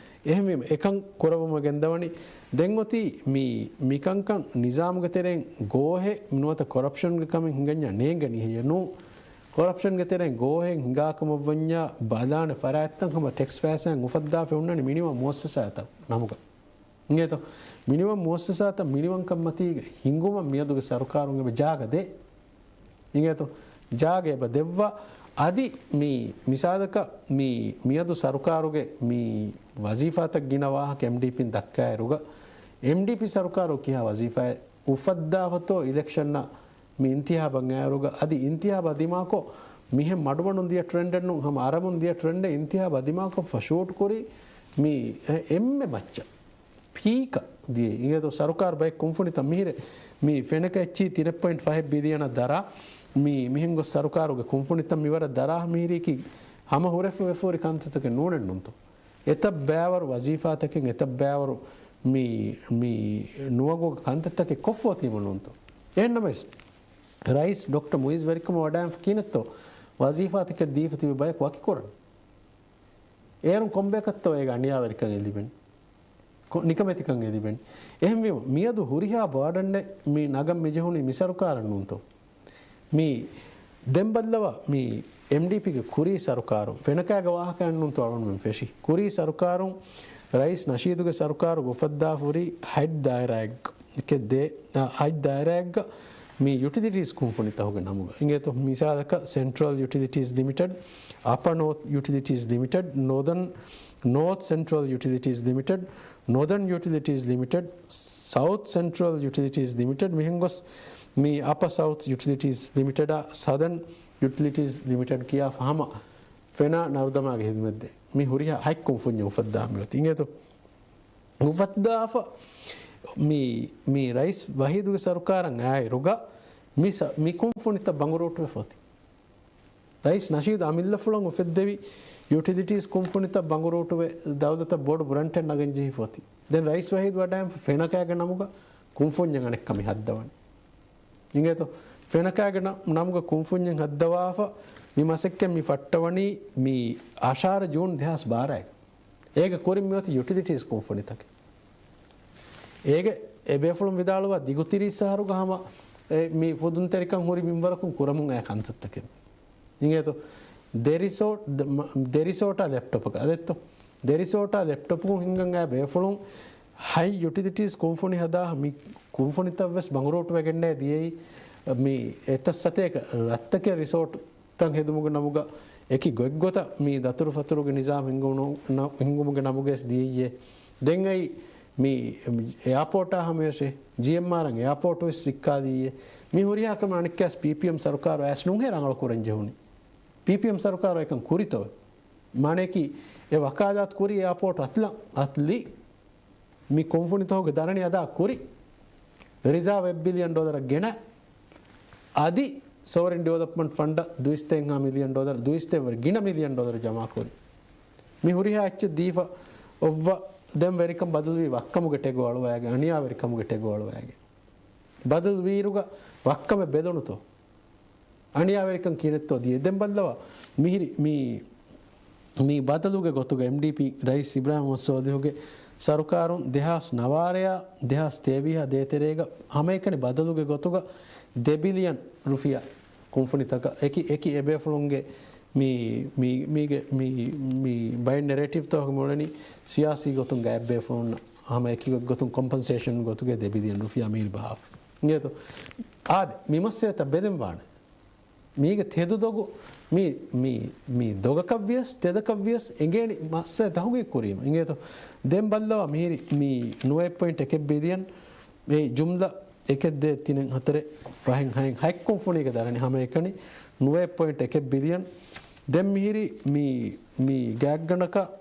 އެހެންވީމަ އެކަން ކުރައްވަމުން ގެންދަވަނީ. ދެން އޮތީ މި، މިކަންކަން ނިޒާމުގެ ތެރެއިން ގޯހެއް ނުވަތަ ކޮރަޕްޝަންގެ ކަމެއް ހިނގަންޏާ ނޭނގެނީ ހެޔެއް ނޫން. ކޮރަޕްޝަންގެ ތެރެއިން ގޯހެއް ހިނގާކަމަށްވަންޏާ ބަލާނެ ފަރާތްތައް ހަމަ ޓެކްސް ފައިސާއިން އުފައްދާފައި ހުންނަނީ މިނިވަން މުއައްސަސާތައް ނަމުގަ. އިނގޭތޯ؟ މިނިވަން މުއައްސަސާތައް މިނިވަންކަންމަތީގަ ހިނގުމަށް މިއަދުގެ ސަރުކާރުން އެބަ ޖާގަ ދޭ. އިނގޭތޯ؟ ޖާގަ އެބަ ދެއްވާ. އަދި މި މިސާލަކަށް މި މިއަދު ސަރުކާރުގެ މި ވަޒީފާތައް ގިނަ ވާހަކަ އެމްޑީޕީން ދައްކާއިރުގަ، އެމްޑީޕީ ސަރުކާރު ކިހާ ވަޒީފާއެއް އުފައްދާފަތޯ އިލެކްޝަންއަށް މި އިންތިހާބަށް އައިރުގަ، އަދި އިންތިހާބާ ދިމާކޮށް މިހެން މަޑުމަޑުން ދިޔަ ޓްރެންޑެއް ނޫން، ހަމަ އަރަމުން ދިޔަ ޓްރެންޑެއް އިންތިހާބާ ދިމާކޮށްފަ ޝޫޓް ކުރީ މި އެ-، އެންމެ މައްޗަށް. ޕީކަށް ދިޔައީ. އިނގޭތޯ ސަރުކާރު ބައެއް ކުންފުނިތައް މިހިރެ މި ފެނަކަ އެއްޗިހި ތިނެއް ޕޮއިންޓް ފަހެއް ބިލިއަނަށް ދަރާ، މި މިހެން ގޮސް ސަރުކާރުގެ ކުންފުނިތައް މިވަރަށް ދަރާ މިހިރީކީ ހަމަ ހުރެފަ ވެފަ ހުރި ކަންތައްތަކެއް ނޫނެއް ނޫންތޯ. އެތައް ބައިވަރު ވަޒީފާތަކެއް، އެތައް ބައިވަރު މި، މި ނުވަގުގެ ކަންތައްތަކެއް ކޮށްފަވަތީމަ ނޫންތޯ. އެހެންނަމަވެސް، ރައީސް ޑޮކްޓަރ މުއިޒް ވެރިކަމަށް ވަޑައިގެންފަ ކިހިނެއްތޯ ވަޒީފާތަކެއް ދީފަ ތިބި ބަޔަކު ވަކިކުރަން. އޭރުން ކޮންބަޔަކަށްތޯ އޭގެ އަނިޔާވެރިކަން އެ ލިބެނީ؟ ކޮ-، ނިކަމެތިކަން އެ ލިބެނީ؟ އެހެންވީމަ، މިއަދު ހުރިހާ ބާޑަންއެއް މި ނަގަން މިޖެހުނީ މި ސަރުކާރަށް ނޫންތޯ؟ މި ދެން ބައްލަވާ، މި އެމްޑީޕީގެ ކުރީ ސަރުކާރުން، ފެނަކައިގެ ވާހަކައެއް ނޫންތޯ އަޅުގަނޑުމެން ފެށީ. ކުރީ ސަރުކާރުން، ރައީސް ނަޝީދުގެ ސަރުކާރުގެ އުފައްދާފަ ހުރީ ހަތް ދާއިރާއެއްގަ، އެކެއް ދޭ، އާ، ހަތް ދާއިރާއެއްގަ މި ޔުޓިލިޓީސް ކުންފުނިތަކުގެ ނަމުގަ. އިނގޭތޯ މިސާލަކަށް، ސެންޓްރަލް ޔުޓިލިޓީސް ލިމިޓެޑް، އަޕަ ނޯތް ޔުޓިލިޓީސް ލިމިޓެޑް، ނޯދަން، ނޯތް ސެންޓްރަލް ޔުޓިލިޓީސް ލިމިޓެޑް، ނޯދަން ޔުޓިލިޓީސް ލިމިޓެޑް، ސައުތް ސެންޓްރަލް ޔުޓިލިޓީސް ލިމިޓެޑް، މިހެން ގޮސް މި އަޕަ ސައުތް ޔުޓިލިޓީސް ލިމިޓެޑާ، ސަދަން ޔުޓިލިޓީސް ލިމިޓެޑް ކިޔާފަ ހަމަ ފެނާ ނަރުދަމާގެ ހިދުމަތްދޭ. މި ހުރިހާ ހަތް ކުންފުންޏެއް އުފައްދާ މިއޮތީ. އިނގޭތޯ؟ އުފައްދާފަ މި، މި ރައީސް ވަހީދުގެ ސަރުކާރަށް އާއިރުގަ މި ސަ-، މި ކުންފުނިތައް ބަނގުރޫޓުވެފަ އޮތީ. ރައީސް ނަޝީދު އަމިއްލަފުޅުން އުފެއްދެވި ޔުޓިލިޓީސް ކުންފުނިތައް ބަނގުރޫޓުވެ، ދައުލަތަށް ބޮޑު ބުރަންޓެއް ނަގަން ޖެހިފަ އޮތީ. ދެން ރައީސް ވަހީދު ވަޑައިގެންފަ ފެނަކައިގެ ނަމުގަ ކުންފުންޏެއް އަނެއްކާ މި ހައްދަވަނީ. އިނގޭތޯ؟ ފެނަކައިގެ ނަ-، ނަމުގަ ކުންފުންޏެއް ހައްދަވާފަ މި މަސައްކަތް މި ފައްޓަވަނީ މި އަށާރަ ޖޫން ދެހާސް ބާރައިގަ. އޭގެ ކުރިން މިއޮތީ ޔުޓިލިޓީސް ކުންފުނިތަކެއް. އޭގެ އެބޭފުޅުން ވިދާޅުވާ ދިގު ތިރީސް އަހަރުގަ ހަމަ އެ މި ފުދުންތެރިކަން ހުރި މިންވަރަކުން ކުރަމުން އައި ކަންތައްތަކެއް. އިނގޭތޯ؟ ދެ ރިސޯޓް، ދެ މަ-، ދެ ރިސޯޓާ ލެޕްޓޮޕަކަށް އަދެއްތޯ؟ ދެ ރިސޯޓާ ލެޕްޓޮޕަކުން ހިންގަން އައި ބޭފުޅުން ހަތް ޔުޓިލިޓީސް ކުންފުނި ހަދާ މި ކުންފުނިތައް ވެސް ބަނގުރޫޓުވެގެންނޭ ދިޔައީ މި އެތައް ސަތޭކަ ރަށްތަކެއް ރިސޯޓް ތަން ހެދުމުގެ ނަމުގަ އެކި ގޮތްގޮތަށް މި ދަތުރުފަތުރުގެ ނިޒާމް ހިންގުނު-، ނަ-، ހިންގުމުގެ ނަމުގައިސް ދިޔައީއޭ. ދެން އައި މި އެއާޕޯޓާ ހަމަޔަށޭ، ޖީއެމްއާރް އެއާޕޯޓު ވެސް ރިއްކާލިއްޔޭ. މި ހުރިހާ ކަމެއް އަނެއްކާސް ޕީޕީއެމް ސަރުކާރު އައިސް ނުހޭ ރަނގަޅު ކުރަން ޖެހުނީ. ޕީޕީއެމް ސަރުކާރު އެކަން ކުރިތޯ؟ މާނަޔަކީ އެ ވަކާލާތު ކުރީ އެއާޕޯޓު އަތްލަ-، އަތްލި. މި ކުންފުނިތަކުގެ ދަރަނި އަދާ ކުރި، ރިޒާވް އެއް ބިލިއަން ޑޮލަރަށް ގެނަ، އަދި ސޯވަރިން ޑިވެލޮޕްމަންޓް ފަންޑަށް ދުއިސައްތައެއްހާ މިލިއަން ޑޮލަރ، ދުއިސައްތައެއްވަރު ގިނަ މިލިއަން ޑޮލަރު ޖަމާކުރި. މި ހުރިހާ އެއްޗެއް ދީފަ އޮއްވަ ދެން ވެރިކަން ބަދަލުވީ ވައްކަމުގެ ޓެގު އަޅުވައިގެން، އަނިޔާވެރިކަމުގެ ޓެގު އަޅުވައިގެން. ބަދަލުވީއިރުގަ ވައްކަމެއް ބެލުނުތޯ؟ އަނިޔާވެރިކަން ކިހިނެއްތޯ ދިޔަ؟ ދެން ބައްލަވާ، މިހިރި މި، މި ބަދަލުގެ ގޮތުގަ އެމްޑީޕީ ރައީސް އިބްރާހިމް މުހައްމަދު ސޯލިހުގެ ސަރުކާރުން ދެހާސް ނަވާރަޔާ ދެހާސް ތޭވީހާ ދޭތެރޭގަ ހަމައެކަނި ބަދަލުގެ ގޮތުގަ ދެ ބިލިއަން ރުފިޔާ ކުންފުނިތަކަށް އެކި، އެކި އެބޭފުޅުންގެ މި، މި، މީގެ، މި، މި ބައެއް ނެރޭޓިވްތަކުގެ މިއުޅެނީ ސިޔާސީ ގޮތުން ގާތް ބޭފުޅުންނަށް ހަމަ އެކި ގޮތުން ކޮމްޕަންސޭޝަން ގޮތުގަ ދެ ބިލިއަން ރުފިޔާ މިހިރި ބަހާފަ. އިނގޭތޯ؟ އާދެ، މި މައްސަލަތައް ބެލެން ވާނެ. މީގެ ތެދު ދޮގު، މި، މި، މި ދޮގަކަށްވިޔަސް، ތެދަކަށްވިޔަސް އެނގޭނެ މައްސަލަ ތަހުގީގު ކުރީމަ. އިނގޭތޯ؟ ދެން ބައްލަވާ މިހިރި މި ނުވައެއް ޕޮއިންޓް އެކެއް ބިލިއަން، މި ޖުމްލަ އެކެއް ދޭއް ތިނެއް ހަތަރެއް ފަހެއް ހައެއް ހަތް ކުންފުނީގެ ދަރަނި ހަމައެކަނި ނުވައެއް ޕޮއިންޓް އެކެއް ބިލިއަން ދެން މިހިރީ މި، މި ގާތްގަނޑަކަށް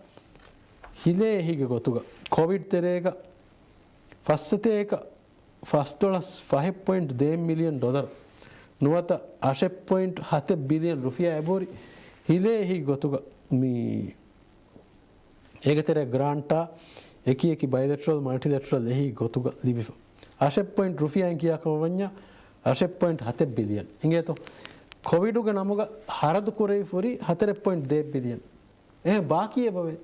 ހިލޭ އެހީގެ ގޮތުގަ ކޮވިޑް ތެރޭގަ ފައްސަތޭކަ ފަސްދޮޅަސް ފަހެއް ޕޮއިންޓް ދޭއް މިލިއަން ޑޮލަރު ނުވަތަ އަށެއް ޕޮއިންޓް ހަތެއް ބިލިއަން ރުފިޔާ އެބަހުރި ހިލޭ އެހީގެ ގޮތުގަ މި އޭގެ ތެރޭ ގްރާންޓާ އެކި އެކި ބައިލެޓްރަލް، މަލްޓިލެޓްރަލް އެހީ ގޮތުގަ ލިބިފަ. އަށެއް ޕޮއިންޓް ރުފިޔާއިން ކިޔާ ކަމަށް ވަންޏާ އަށެއް ޕޮއިންޓް ހަތެއް ބިލިއަން. އިނގޭތޯ؟ ކޮވިޑުގެ ނަމުގަ ހަރަދު ކުރެވިފަ ހުރީ ހަތަރެއް ޕޮއިންޓް ދޭއް ބިލިއަން. އެހެން ބާކީ އެބަވޭ.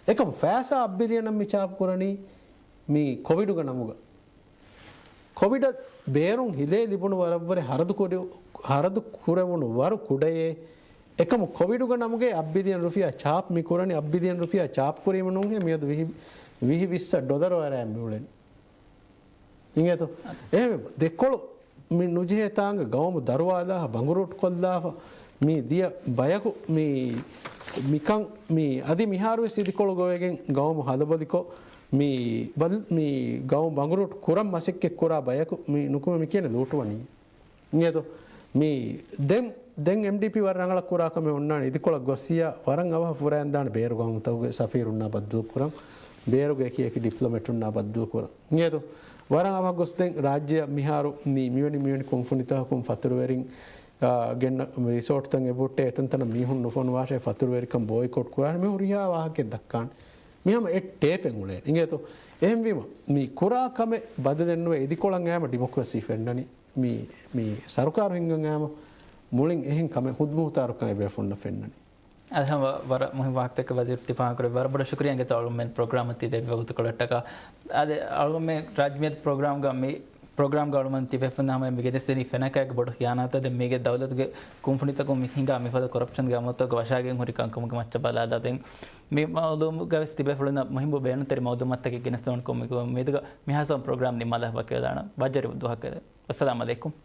އެކަމް ފައިސާ އަށް ބިލިއަނަށް މި ޗާޕް ކުރަނީ މި ކޮވިޑުގެ ނަމުގަ. ކޮވިޑަށް ބޭރުން ހިލޭ ލިބުނު ވަރަށްވުރެ ހަރަދު ކުރި-، ހަރަދު ކުރެވުނު ވަރު ކުޑައޭ. އެކަމު ކޮވިޑުގެ ނަމުގައި އަށް ބިލިއަން ރުފިޔާ ޗާޕް މި ކުރަނީ، އަށް ބިލިއަން ރުފިޔާ ޗާޕް ކުރީމަ ނޫންހޭ މިއަދު ވިހި، ވިހި ވިއްސަށް ޑޮލަރު އަރާ މި އުޅެނީ. އިނގޭތޯ؟ އެހެންވީމަ ދެކޮޅު މި ނުޖެހޭ ތާނގަ ގައުމު ދަރުވާލާފަ، ބަނގުރޫޓް ކޮށްލާފަ، މި ދިޔަ ބަޔަކު މި، މިކަން މި އަދި މިހާރުވެސް އިދިކޮޅު ގޮވެގެން ގައުމު ހަލަބޮލިކޮށް، މި ބަލް-، މި ގައުމު ބަނގުރޫޓް ކުރަން މަސައްކަތް ކުރާ ބަޔަކު މި ނުކުމެ މި ކިޔަނީ ލޫޓުވަނީ. އިނގޭތޯ؟ މި ދެން، ދެން އެމްޑީޕީ ވަރަށް ރަނގަޅަށް ކުރާ ކަމެއް އޮންނާނެ. އިދިކޮޅަށް ގޮއްސިޔާ ވަރަށް އަވަހަށް ފުރައިންދާނެ ބޭރު ގައުމުތަކުގެ ސަފީރުންނާ ބައްދަލުކުރަން، ބޭރުގެ އެކި އެކި ޑިޕްލޮމެޓުންނާ ބައްދަލުކުރަން. އިނގޭތޯ؟ ވަރަށް އަވަހަށް ގޮސް ދެން ރާއްޖެއަށް މިހާރު މި މިވެނި މިވެނި ކުންފުނިތަކަކުން ފަތުރުވެރިން، އާ، ގެންނަ ރިސޯޓްތައް އެބަހުއްޓޭ އެތަންތަނަށް މީހުން ނުފޮނުވާށޭ، ފަތުރުވެރިކަން ބޯއިކޮޓް ކުރާށޭ، މި ހުރިހާ ވާހަކައެއް ދައްކާނެ. މި ހަމަ އެއް ޓޭޕެއް އުޅޭނެ. އިނގޭތޯ؟ އެހެންވީމަ މި ކުރާ ކަމެއް ބަދަލެއް ނުވެ އިދިކޮޅަށް އައީމަ ޑިމޮކްރަސީ ފެންނަނީ. މި، މި ސަރުކާރު ހިންގަން އައީމަ މުޅިން އެހެން ކަމެއް ހުދުމަހުތާރުކަން އެބޭފުޅުންނަށް ފެންނަނީ. އަދި ހަމަ ވަރަށް މުހިންމު ވާހަކަތަކެއް ވަޒީރު ތި ފާހަގަކުރެއްވި. ވަރަށް ބޮޑަށް ޝުކުރިއްޔާ އިނގޭތޯ އަޅުގަނޑުމެން ޕްރޮގްރާމަށް ތި ދެއްވި ވަގުތުކޮޅަށްޓަކާ. އަދި އަޅުގަނޑުމެން ރާއްޖެ މިއަދު ޕްރޮގްރާމްގަ މި ޕްރޮގްރާމްގަ އަޅުގަނޑުމެން ތިބޭފުޅުންނަށް ހަމަ މި ގެނެސްދިނީ ފެނަކައިގެ ބޮޑު ޚިޔާނާތެއް. ދެން މީގެ ދައުލަތުގެ ކުންފުނިތަކުން މި ހިނގާ މިފަދަ ކޮރަޕްޝަންގެ އަމަލުތައް ގަވަށާގެން ހުރި ކަންކަމުގެ މައްޗަށް ބަލާލާ ދެން މި މައުލޫމުގަވެސް ތިބޭފުޅުންނަށް މުހިންމު ބޭނުންތެރި މައުލޫމާތުތަކެއް ގެނެސްދެވުންކަމުގެ އުއްމީދުގަ މިހާ ސަމަ ޕްރޮގްރާމް ނިންމާލާފަ ވަކިވެލާނަން. ވައްޖަރި ދުވަހަކަށް. އައްސަލާމް އަލައިކުމް.